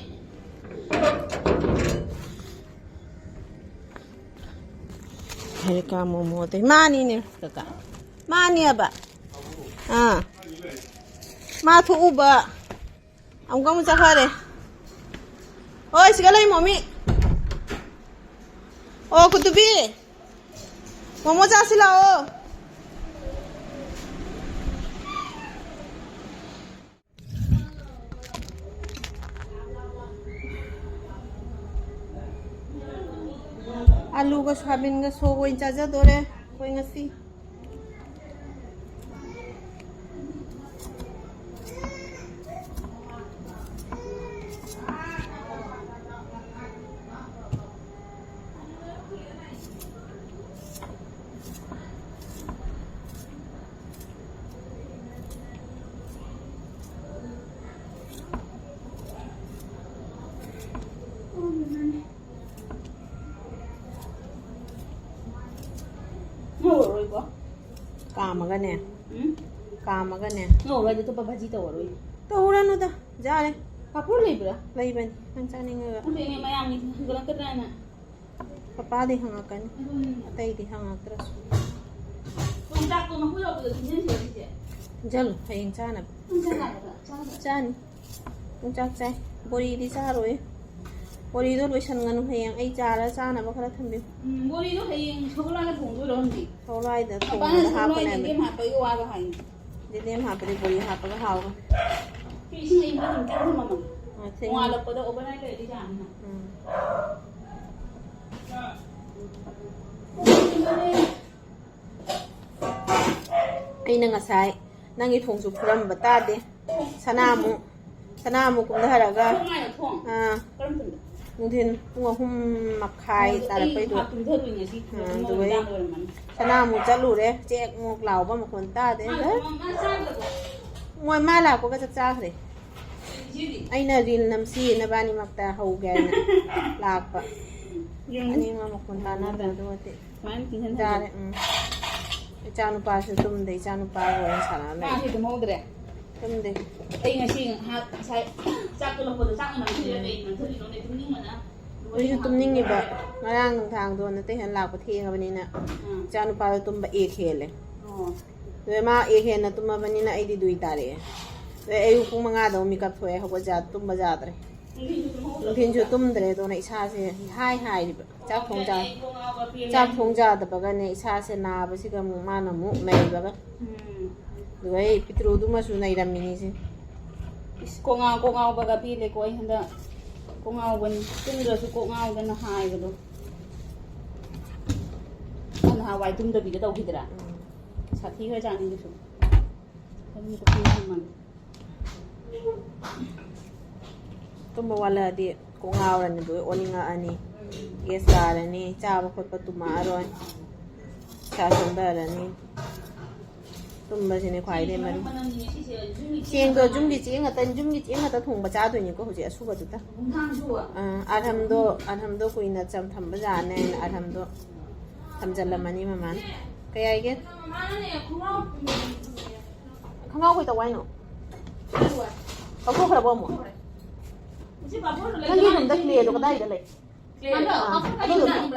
ꯍꯦꯔꯤꯀꯥ ꯃꯣꯃꯣꯗꯩ꯫ ꯃꯥꯅꯤꯅꯦ, ꯀꯀꯥ꯫ ꯃꯥꯅꯦꯕ꯫ ꯑꯥ꯫ ꯃꯥ ꯊꯣꯛꯎꯕ꯫ ꯑꯃꯨꯛꯀ ꯑꯃꯨꯛ ꯆꯠꯈ꯭ꯔꯦ꯫ ꯍꯣꯏ, ꯁꯤꯒ ꯂꯩ, ꯃꯣꯃꯤ꯫ ꯑꯣ, ꯀꯨꯇꯨꯕꯤ꯫ ꯃꯣꯃꯣ ꯆꯥꯁꯤ ꯂꯥꯛꯑꯣ꯫ ꯑꯂꯨꯒ ꯁꯣꯌꯥꯕꯤꯟꯒ ꯁꯣꯛ ꯑꯣꯏꯅ ꯆꯥꯖꯗꯣꯔꯦ ꯑꯩꯈꯣꯏ ꯉꯁꯤ꯫ ꯀꯥꯝꯃꯒꯅꯦ꯫ ꯎꯝ? ꯀꯥꯝꯃꯒꯅꯦ꯫ ꯉꯧꯔꯣꯏ, ꯑꯗꯨ ꯑꯇꯣꯞꯄ ꯚꯥꯖꯤ ꯇꯧꯔꯔꯣꯏ꯫ ꯇꯧꯔꯅꯨꯗ, ꯌꯥꯔꯦ꯫ ꯄꯥꯐꯣꯔ ꯂꯩꯕ꯭ꯔꯥ? ꯂꯩꯕꯅꯤ, ꯅꯪ ꯆꯥꯅꯤꯡꯉꯒ꯫ ꯑꯗꯨ ꯃꯌꯥꯝꯒꯤ ꯍꯨꯟꯒꯠꯂꯛꯀꯗ꯭ꯔꯥꯅ꯫ ꯄꯄꯥꯗꯤ ꯍꯪꯉꯛꯀꯅꯤ꯫ ꯑꯗꯨꯅꯤ꯫ ꯑꯇꯩꯗꯤ ꯍꯪꯉꯛꯇ꯭ꯔꯁꯨ꯫ ꯌꯣꯡꯆꯥꯛꯇꯣ ꯃꯀꯨ ꯌꯥꯎꯕꯗꯣ ꯇꯤꯡꯁꯤꯟꯁꯤꯔꯣ ꯁꯤꯁꯦ? ꯇꯤꯡꯁꯤꯜꯂꯨ, ꯍꯌꯦꯡ ꯆꯥꯅꯕ꯫ ꯅꯪ ꯆꯥ ꯌꯥꯒꯗ꯭ꯔꯥ? ꯆꯥꯒꯗ꯭ꯔꯥ? ꯆꯥꯅꯤ꯫ ꯌꯣꯡꯆꯥꯛ ꯆꯥꯏ꯫ ꯕꯣꯔꯤꯗꯤ ꯆꯥꯔꯣꯏ꯫ ꯕꯣꯔꯤꯗꯣ ꯂꯣꯏꯁꯟꯒꯅꯨ, ꯍꯌꯦꯡ ꯑꯩ ꯆꯥꯔ ꯆꯥꯅꯕ ꯈꯔ ꯊꯝꯕꯤꯌꯨ꯫ ꯎꯝ, ꯕꯣꯔꯤꯗꯣ ꯍꯌꯦꯡ ꯁꯒꯣꯜ ꯂꯥꯏꯗ ꯊꯣꯡꯗꯣꯏꯔꯣ ꯈꯪꯗꯦ꯫ ꯁꯒꯣꯜ ꯍꯋꯥꯏꯗ ꯄꯄꯥꯅ ꯊꯣꯡꯕꯗ ꯁꯒꯣꯜ ꯍꯋꯥꯏ ꯍꯥꯞꯄꯅꯦꯕ꯫ ꯌꯦꯟꯗꯦꯝ ꯍꯥꯞꯄꯒꯤ ꯋꯥꯒ ꯍꯥꯏꯅꯤ꯫ ꯌꯦꯟꯗꯦꯝ ꯍꯥꯞꯄꯗꯤ ꯕꯣꯔꯤ ꯍꯥꯞꯄꯒ ꯍꯥꯎꯕꯅꯤ꯫ ꯁꯤ ꯏꯁꯤꯡ ꯑꯌꯤꯡꯕ ꯑꯗꯨꯝ ꯇꯤꯡ ꯊꯝꯃꯝꯃꯒꯦ꯫ ꯑ, ꯊꯦꯡ-, ꯅꯣꯡꯉꯥꯜꯂꯛꯄꯗ overnight ꯂꯩꯔꯗꯤ ꯌꯥꯅꯤꯅ꯫ ꯎꯝ꯫ ꯑꯩꯅ ꯉꯁꯥꯏ ꯅꯪꯒꯤ ꯊꯣꯡꯁꯨ ꯐꯨꯔꯝꯕ ꯇꯥꯗꯦ꯫ ꯁꯅꯥꯃꯨꯛ, ꯁꯅꯥꯃꯨꯛ ꯀꯨꯝꯊꯔꯒ, ꯊꯣꯡ ꯍꯥꯏꯔꯣ, ꯊꯣꯡ? ꯑꯥ, ꯀꯔꯝ ꯊꯣꯡꯗ? ꯅꯨꯡꯊꯤꯟ ꯄꯨꯡ ꯑꯍꯨꯝ ꯃꯈꯥꯏ ꯑꯩ ꯇꯥꯔꯛꯄꯩꯗꯣ꯫ ꯉꯥꯏꯍꯥꯛ ꯇꯨꯝꯊꯔꯨꯏ ꯉꯁꯤ꯫ ꯑꯥ, ꯄꯨꯡ ꯑꯗꯨꯒ ꯑꯩ ꯅꯤꯄꯥꯟ ꯑꯣꯏꯔꯝꯃꯅꯤ꯫ ꯁꯅꯥꯃꯨꯛ ꯆꯠꯂꯨꯔꯦ, ꯆꯦꯛ ꯃꯨꯛ ꯂꯥꯎꯕ ꯃꯈꯣꯟ ꯇꯥꯗꯦ꯫ ꯃꯥ, ꯃꯥ, ꯃꯥ ꯆꯥꯗ꯭ꯔꯕꯣ? ꯃꯣꯏ ꯃꯥ ꯂꯥꯛꯄꯒ ꯆꯥꯛ ꯆꯥꯈ꯭ꯔꯦ꯫ ꯏꯆꯦꯗꯤ? ꯑꯩꯅ reel ꯅꯝꯁꯤ ꯅꯕꯥꯅꯤꯃꯛꯇ ꯍꯧꯒꯦ ꯍꯥꯏꯅ ꯂꯥꯛꯄ꯫ ꯌꯦꯡꯉꯨ꯫ ꯑꯅꯤꯃꯛ ꯃꯈꯣꯟ ꯇꯥꯟꯅꯗ꯭ꯔꯦ ꯑꯗꯨꯒꯗꯤ꯫ ꯁꯨꯃꯥꯏꯅ ꯇꯤꯡꯁꯤꯟ ꯌꯥꯔꯦ, ꯎꯝ꯫ ꯏꯆꯥ ꯅꯨꯄꯥꯁꯨ ꯇꯨꯝꯗꯦ, ꯏꯆꯥ ꯅꯨꯄꯥꯒ ꯋꯥꯔꯤ ꯁꯥꯟꯅ ꯂꯩ꯫ ꯃꯥꯁꯨ ꯇꯨꯝꯍꯧꯗ꯭ꯔꯦ꯫ ꯇꯨꯝꯗꯦ꯫ ꯑꯩ ꯉꯁꯤ ꯉꯥꯏꯍꯥꯛ ꯉꯁꯥꯏ ꯆꯥꯛ ꯇꯣꯂꯛꯄꯗꯣ ꯆꯥꯛ ꯅꯝꯊꯔꯤꯔ ꯀꯩ ꯅꯝꯊꯔꯤꯅꯣ ꯈꯪꯗꯦ, ꯇꯨꯝꯅꯤꯡꯕꯅ꯫ ꯑꯩꯁꯨ ꯇꯨꯝꯅꯤꯡꯉꯤꯕ꯫ ꯉꯔꯥꯡ ꯅꯨꯡꯗꯥꯡꯗꯣ ꯅꯇꯩ ꯍꯦꯟ ꯂꯥꯛꯄ ꯊꯦꯡꯉꯕꯅꯤꯅ ꯎꯝ꯫ ꯏꯆꯥ ꯅꯨꯄꯥꯗꯣ ꯇꯨꯝꯕ eight ꯍꯦꯜꯂꯦ꯫ ꯑꯣ꯫ ꯑꯗꯨꯗ ꯃꯥ eight ꯍꯦꯟꯅ ꯇꯨꯝꯃꯕꯅꯤꯅ ꯑꯩꯗꯤ ꯗꯨꯏ ꯇꯥꯔꯛꯑꯦ꯫ ꯑꯗꯩ ꯑꯌꯨꯛ ꯄꯨꯡ ꯃꯉꯥꯗ ꯑꯃꯨꯛ ꯃꯤꯀꯞ ꯊꯣꯛꯑꯦ, ꯍꯧꯒꯠ ꯌꯥ-, ꯇꯨꯝꯕ ꯌꯥꯗ꯭ꯔꯦ꯫ ꯅꯨꯡꯊꯤꯟꯁꯨ ꯇꯨꯝꯍꯧꯗ꯭ꯔꯕꯣ? ꯅꯨꯡꯊꯤꯟꯁꯨ ꯇꯨꯝꯗ꯭ꯔꯦ, ꯑꯗꯨꯅ ꯏꯁꯥꯁꯦ ꯏꯍꯥꯏ ꯍꯥꯏꯔꯤꯕ꯫ ꯆꯥꯛ ꯊꯣꯡ ꯆꯥ-, ꯑꯩ ꯀꯣꯛ ꯉꯥꯎꯕ ꯄꯦꯜꯂꯦ꯫ ꯆꯥꯛ ꯊꯣꯡ ꯆꯥꯗꯕꯒꯅꯦ ꯏꯁꯥꯁꯦ ꯅꯥꯕꯁꯤꯒ ꯑꯃꯨꯛ ꯃꯥꯅ ꯑꯃꯨꯛ ꯅꯩꯕꯒ꯫ ꯎꯝ꯫ ꯑꯗꯨꯒ ꯑꯩ ꯄꯤꯇ꯭ꯔꯨꯗꯨꯃꯁꯨ ꯅꯩꯔꯝꯃꯤꯅꯤꯁꯦ꯫ ꯏꯁ, ꯀꯣꯛ ꯉꯥꯎ-, ꯀꯣꯛ ꯉꯥꯎꯕꯒ ꯄꯦꯜꯂꯦꯀꯣ ꯑꯩ ꯍꯟꯗꯛ꯫ ꯀꯣꯛ ꯉꯥꯎꯕꯅꯤ꯫ ꯇꯨꯝꯗ꯭ꯔꯁꯨ ꯀꯣꯛ ꯉꯥꯎꯗꯅ ꯍꯥꯏꯕꯗꯣ꯫ ꯅꯪ ꯅꯍꯥꯟꯋꯥꯏ ꯇꯨꯝꯗꯕꯤꯗ ꯇꯧꯈꯤꯗ꯭ꯔꯥ? ꯎꯝ꯫ ꯁꯥꯊꯤꯈ꯭ꯔꯖꯥꯠꯅꯤ ꯑꯗꯨꯁꯨ꯫ ꯑꯗꯨꯝ ꯀꯣꯛ ꯉꯥꯎꯕꯅꯤ꯫ ꯇꯨꯝꯕ ꯋꯥꯠꯂꯛꯑꯗꯤ ꯀꯣꯛ ꯉꯥꯎꯔꯅꯤ, ꯑꯗꯨꯒ ꯑꯣꯅꯤꯡꯉꯛꯑꯅꯤ, gas ꯇꯥꯔꯅꯤ, ꯆꯥꯕ ꯈꯣꯠꯄ ꯇꯨꯝꯃꯛꯑꯔꯣꯏ, ꯏꯁꯥ ꯁꯣꯟꯊꯔꯅꯤ꯫ ꯇꯨꯝꯕꯁꯤꯅꯦ ꯈ꯭ꯋꯥꯏꯗꯩ ꯃꯔꯨ꯫ ꯆꯦꯡꯗꯣ ꯌꯨꯝꯒꯤ ꯆꯦꯡ ꯉꯥꯛꯇ, ꯌꯨꯝꯒꯤ ꯆꯦꯡ ꯉꯥꯛꯇ ꯊꯣꯡꯕ ꯆꯥꯗꯣꯏꯅꯤꯀꯣ ꯍꯧꯖꯤꯛ ꯑꯁꯨꯕꯗꯨꯗ꯫ ꯑꯥ, ꯑꯔꯍꯝꯗꯣ, ꯑꯔꯍꯝꯗꯣ ꯀꯨꯏꯅ ꯆꯝ-, ꯊꯝꯕ ꯌꯥꯅꯦꯅ ꯑꯔꯍꯝꯗꯣ ꯊꯝꯖꯜꯂꯝꯃꯅꯤ ꯃꯃꯥꯅ꯫ ꯀꯩ ꯍꯥꯏꯒꯦ? ꯈꯣꯡꯒ꯭ꯔꯥꯎ ꯀꯩ ꯇꯧ ꯍꯥꯏꯅꯣ? ꯂꯧꯊꯣꯛꯈ꯭ꯔꯕꯣ ꯑꯃꯨꯛ? ꯅꯪꯒꯤ ꯔꯨꯝꯗ ꯀ꯭ꯂꯦꯗꯣ ꯀꯗꯥꯏꯗ ꯂꯩ? ꯑꯗꯨꯗꯣ,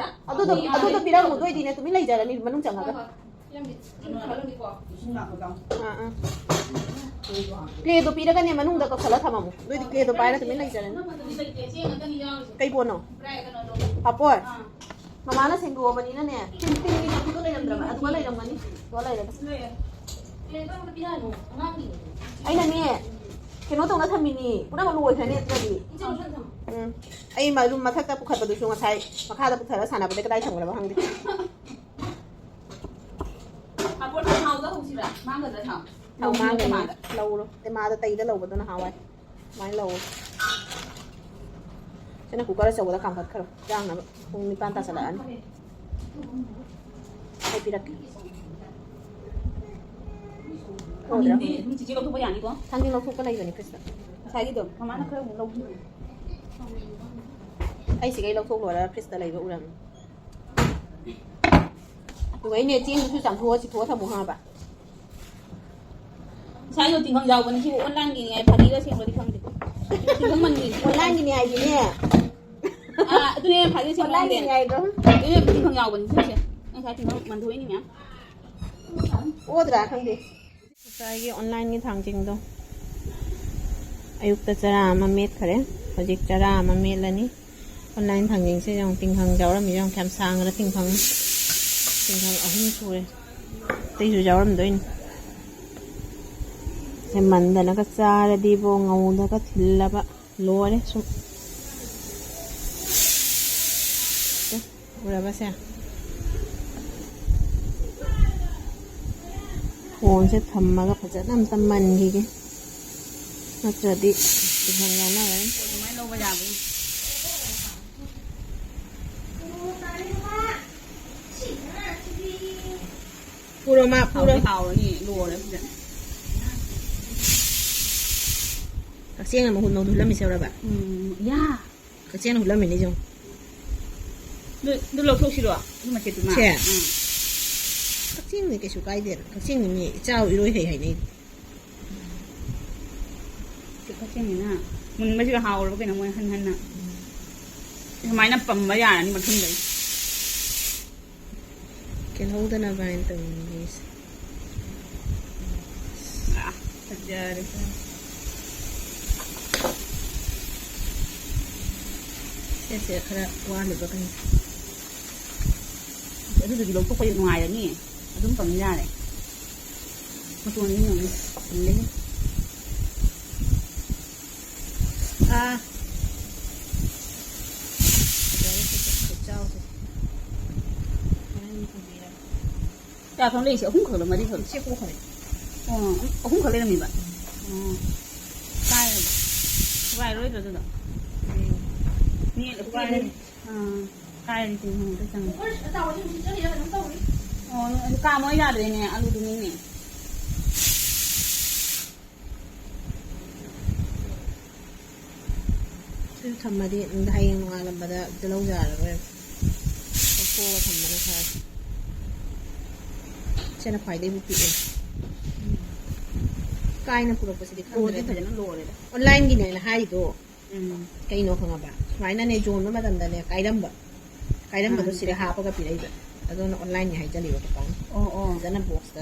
ꯑꯗꯨꯗꯣ, ꯑꯗꯨꯗꯣ ꯄꯤꯔꯝꯃꯨ, ꯑꯗꯨ ꯑꯣꯏꯗꯤꯅꯦ ꯇꯨꯃꯤꯟ ꯂꯩꯖꯔꯅꯤ ꯃꯅꯨꯡ ꯆꯪꯉꯒ꯫ ꯑꯥ, ꯑꯥ꯫ ꯀ꯭ꯂꯦꯗꯣ ꯄꯤꯔꯒꯅꯦ ꯃꯅꯨꯡꯗ ꯀꯧꯁꯜꯂ ꯊꯝꯃꯝꯃꯣ, ꯑꯗꯨ ꯑꯣꯏꯗꯤ ꯀ꯭ꯂꯦꯗꯣ ꯄꯥꯏꯔ ꯇꯨꯃꯤꯟ ꯂꯩꯖꯔꯅꯤ꯫ ꯀꯩ ꯄꯣꯠꯅꯣ? ꯄꯥꯄꯣꯔ? ꯃꯃꯥꯅ ꯁꯦꯡꯗꯣꯛꯑꯕꯅꯤꯅꯅꯦ, ꯇꯤꯡ ꯇꯤꯡꯒꯤ ꯃꯈꯨꯗꯣ ꯂꯩꯔꯝꯗ꯭ꯔꯕ? ꯑꯗꯨꯒ ꯂꯩꯔꯝꯒꯅꯤ꯫ ꯑꯗꯨꯒ ꯂꯩꯔꯒ꯫ ꯑꯩꯅꯅꯦ, ꯀꯩꯅꯣ ꯇꯧꯅ ꯊꯝꯃꯤꯅꯤ, ꯄꯨꯝꯅꯃꯛ ꯂꯣꯏꯈ꯭ꯔꯅꯤ ꯑꯗꯨꯗꯤ꯫ ꯎꯝ꯫ ꯑꯩ ꯃꯔꯨꯝ ꯃꯊꯛꯇ ꯄꯨꯈꯠꯄꯗꯨꯁꯨ ꯉꯁꯥꯏ ꯃꯈꯥꯗ ꯄꯨꯊꯔ ꯁꯥꯟꯅꯕꯗ ꯀꯗꯥꯏ ꯊꯝꯈ꯭ꯔꯕ ꯈꯪꯗꯦ꯫ ꯄꯥꯄꯣꯔ ꯊꯥꯎꯗ ꯍꯧꯁꯤꯔꯥ? ꯃꯥꯡꯒꯗ꯭ꯔꯥ ꯊꯥꯎ? ꯊꯥꯎ ꯃꯥꯡꯒꯅꯤ꯫ ꯂꯧꯔꯣ꯫ ꯏꯃꯥꯗ ꯇꯩꯗ ꯂꯧꯕꯗꯣ ꯅꯍꯥꯟꯋꯥꯏ꯫ ꯁꯨꯃꯥꯏꯅ ꯂꯧꯋꯣ꯫ ꯁꯤꯅ ꯀꯨꯀꯔ ꯑꯆꯧꯕꯗ ꯀꯥꯝꯈꯠꯈ꯭ꯔꯣ꯫ ꯆꯥꯅꯕ꯫ ꯄꯨꯡ ꯅꯤꯄꯥꯟ ꯇꯥꯁꯜꯂꯛꯑꯅꯤ꯫ ꯑꯩ ꯄꯤꯔꯛꯀꯦ꯫ ꯈꯪꯗꯦ, ꯑꯗꯨꯝ ꯆꯤꯆꯦ ꯂꯧꯊꯣꯛꯄ ꯌꯥꯅꯤꯀꯣ? ꯊꯥꯡꯖꯤꯡ ꯂꯧꯊꯣꯛꯄ ꯂꯩꯕꯅꯤ ꯐ꯭ꯔꯤꯖꯇ꯫ ꯉꯁꯥꯏꯒꯤꯗꯣ ꯃꯃꯥꯅ ꯈꯔ ꯑꯃꯨꯛ ꯂꯧꯕꯤꯌꯨ꯫ ꯑꯩ ꯁꯤꯈꯩ ꯂꯧꯊꯣꯛ ꯂꯣꯏꯔꯒ ꯐ꯭ꯔꯤꯖꯇ ꯂꯩꯕ ꯎꯔꯝꯃꯤ꯫ ꯑꯗꯨꯒ ꯑꯩꯅꯦ ꯆꯦꯡꯗꯨꯁꯨ ꯆꯥꯝꯊꯣꯛꯑ ꯆꯤꯊꯣꯛꯑ ꯊꯝꯃꯣ ꯍꯥꯏꯕ꯫ ꯉꯁꯥꯏꯗꯣ ꯇꯤꯡꯈꯪ ꯌꯥꯎꯕꯅꯤ, ꯁꯤꯕꯨ ꯑꯣꯟꯂꯥꯏꯟꯒꯤꯅꯤ ꯍꯥꯏ, ꯐꯥꯒꯤꯔ ꯑꯁꯦꯡꯕꯗꯤ ꯈꯪꯗꯦ꯫ ꯇꯤꯡꯈꯪ ꯃꯟꯕꯤ꯫ ꯑꯣꯟꯂꯥꯏꯟꯒꯤꯅꯤ ꯍꯥꯏꯗꯤꯅꯦ꯫ ꯑꯥ, ꯑꯗꯨꯅꯦ ꯐꯥꯒꯤꯔ ꯑꯁꯦꯡꯕ ꯑꯣꯟꯂꯥꯏꯟꯒꯤꯅꯤ ꯈꯪꯗꯦ꯫ ꯍꯥꯏꯗꯣ꯫ ꯑꯗꯨꯅꯦ ꯇꯤꯡꯈꯪ ꯌꯥꯎꯕꯅꯤ ꯁꯤꯁꯦ꯫ ꯉꯁꯥꯏ ꯇꯤꯡꯈꯪ ꯃꯟꯊꯣꯛꯏꯅꯤ ꯃꯌꯥꯝ꯫ ꯑꯣꯗ꯭ꯔꯥ ꯈꯪꯗꯦ꯫ ꯉꯁꯥꯏꯒꯤ ꯑꯣꯟꯂꯥꯏꯟꯒꯤ ꯊꯥꯡꯖꯤꯡꯗꯣ꯫ ꯑꯌꯨꯛꯇ ꯆꯔꯥ ꯑꯃ ꯃꯦꯠꯈꯔꯦ꯫ ꯍꯧꯖꯤꯛ ꯆꯔꯥ ꯑꯃ ꯃꯦꯠꯂꯅꯤ꯫ ꯑꯣꯟꯂꯥꯏꯟ ꯊꯥꯡꯖꯤꯡꯁꯦ ꯌꯦꯡꯉꯨ, ꯇꯤꯡꯈꯪ ꯌꯥꯎꯔꯝꯃꯤ ꯌꯦꯡꯉꯨ, ꯀꯌꯥꯝ ꯁꯥꯡꯈ꯭ꯔ ꯇꯤꯡꯈꯪ꯫ ꯇꯤꯡꯈꯪ ꯑꯍꯨꯝ ꯁꯨꯔꯦ꯫ ꯑꯇꯩꯁꯨ ꯌꯥꯎꯔꯝꯗꯣꯏꯅꯤ꯫ ꯍꯦꯟꯃꯟꯗꯅꯒ ꯆꯥꯔꯗꯤꯕꯣ, ꯉꯧꯗꯒ ꯊꯤꯜꯂꯕ ꯂꯣꯏꯔꯦ ꯁꯨꯝ꯫ ꯎꯔꯕꯁꯦ? ꯐꯣꯟꯁꯦ ꯊꯝꯃꯒ ꯐꯖꯅ ꯑꯝꯇ ꯃꯟꯈꯤꯒꯦ, ꯅꯠꯇ꯭ꯔꯗꯤ ꯇꯤꯡꯈꯪ ꯌꯥꯎꯅꯔꯅꯤ꯫ ꯑꯗꯨꯃꯥꯏꯅ ꯂꯧꯕ ꯌꯥꯕ꯭ꯔꯥ? ꯄꯨꯔꯣ ꯃꯥ, ꯄꯨꯔꯣ꯫ ꯍꯥꯎꯗꯤ ꯍꯥꯎꯔꯅꯤ, ꯂꯣꯏꯔꯦ ꯁꯤꯗ꯫ ꯀꯛꯆꯦꯡꯅ ꯃꯍꯨꯠ ꯃꯍꯨꯠ ꯍꯨꯜꯂꯝꯃꯤꯁꯦ ꯎꯔꯕ? ꯎꯝ, ꯌꯥ꯫ ꯀꯛꯆꯦꯡꯅ ꯍꯨꯠꯂꯝꯃꯤꯅꯦ ꯌꯦꯡꯉꯣ꯫ ꯑꯗꯨ, ꯑꯗꯨ ꯂꯧꯊꯣꯛꯁꯤꯔꯣ? ꯑꯗꯨ ꯃꯆꯦꯠꯇꯨꯃ? ꯁꯦ? ꯎꯝ꯫ ꯀꯛꯆꯤꯡꯅꯤ ꯀꯩꯁꯨ ꯀꯥꯏꯗꯦꯅ꯫ ꯀꯛꯆꯤꯡꯅꯤ ꯃꯤ ꯏꯆꯥꯎ ꯏꯔꯣꯏ ꯍꯩ ꯍꯥꯏꯅꯩ꯫ ꯁꯤ ꯀꯛꯆꯤꯡꯅꯤꯅ ꯃꯨꯟꯕꯁꯤꯒ ꯍꯥꯎꯔꯕ ꯀꯩꯅꯣ ꯃꯣꯏ ꯍꯟ ꯍꯟꯅ꯫ ꯁꯨꯃꯥꯏꯅ ꯄꯝꯕ ꯌꯥꯔꯅꯤ ꯃꯊꯪꯗꯗꯤ꯫ ꯀꯦꯜꯍꯧꯗꯅꯕ ꯍꯥꯏꯅ ꯇꯧꯔꯤꯅꯤ ꯃꯤꯁꯦ꯫ ꯑꯥ, ꯐꯖꯔꯦ꯫ ꯁꯦ, ꯁꯦ, ꯈꯔ ꯋꯥꯠꯂꯤꯕ ꯀꯩꯅꯣ꯫ ꯑꯗꯨꯗꯨꯗꯤ ꯂꯧꯊꯣꯛꯄ ꯅꯨꯡꯉꯥꯏꯔꯅꯤ꯫ ꯑꯗꯨꯝ ꯄꯝ ꯌꯥꯔꯦ꯫ ꯃꯇꯣꯟꯗꯤ ꯌꯦꯡꯉꯨꯅꯦ꯫ ꯃꯨꯜꯂꯦꯍꯦ꯫ ꯑꯥ꯫ ꯐꯖꯔꯦ, ꯐꯖꯔꯦ, ꯈꯨꯠꯆꯥꯎꯁꯦ꯫ ꯍꯣꯔꯦꯟ ꯄꯨꯕꯤꯔꯒꯦ꯫ ꯀꯌꯥ ꯈꯛ ꯂꯩꯔꯤꯁꯦ? ꯑꯍꯨꯝ ꯈꯛ ꯂꯣ, ꯃꯔꯤ ꯈꯛ ꯂꯣ? ꯁꯤ ꯑꯍꯨꯝ ꯈꯛ ꯂꯩ꯫ ꯑꯣ, ꯑꯍꯨꯝ ꯈꯛ ꯂꯩꯔꯝꯃꯤꯕ? ꯑꯣ꯫ ꯀꯥꯏꯔꯕ? ꯊꯨꯒꯥꯏꯔꯣꯏꯗ꯭ꯔꯣ ꯑꯗꯨꯗꯣ? ꯎꯝ꯫ ꯃꯤ ꯊꯨꯒꯥꯏꯔꯅꯤ꯫ ꯑꯥ, ꯀꯥꯏꯔꯗꯤ ꯇꯤꯡꯍꯟꯕꯗ ꯆꯪꯉꯦ꯫ ꯑꯣ, ꯑꯗꯨ ꯀꯥꯝꯃꯣ ꯌꯥꯗ꯭ꯔꯦꯅꯦ, ꯑꯂꯨꯗꯨꯅꯤꯅꯦ꯫ ꯁꯤꯁꯨ ꯊꯝꯃꯗꯤ ꯍꯌꯦꯡ ꯅꯣꯡꯉꯥꯜꯂꯝꯕꯗ ꯑꯝꯇ ꯂꯧ ꯌꯥꯔꯔꯣꯏ꯫ ꯂꯧꯊꯣꯛꯑꯒ ꯊꯝꯕꯅ ꯐꯔꯦ꯫ ꯁꯤꯅ ꯈ꯭ꯋꯥꯏꯗꯒꯤꯕꯨ ꯄꯤꯛꯑꯦ꯫ ꯀꯥꯏꯅ ꯄꯨꯔꯛꯄꯁꯤꯗꯤ ꯂꯣꯗꯤ ꯈꯪꯗ꯭ꯔꯦ꯫ ꯐꯖꯅ ꯂꯣꯔꯦꯗ꯫ Onlineꯒꯤꯅꯦꯅ ꯍꯥꯏꯗꯣ꯫ ꯎꯝ꯫ ꯀꯩꯅꯣ ꯈꯪꯉꯕ? ꯁꯨꯃꯥꯏꯅꯅꯦ ꯌꯣꯟꯕ ꯃꯇꯝꯗꯅꯦ ꯀꯥꯏꯔꯝꯕ꯫ ꯀꯥꯏꯔꯝꯕꯗꯣ ꯑꯥ, ꯁꯤꯗ ꯍꯥꯞꯄꯒ ꯄꯤꯔꯛꯏꯕ꯫ ꯑꯗꯨꯅ onlineꯅꯤ ꯍꯥꯏꯖꯜꯂꯤꯕ ꯄꯄꯥꯅ꯫ ꯑꯣ, ꯑꯣ꯫ ꯐꯖꯅ boxꯇ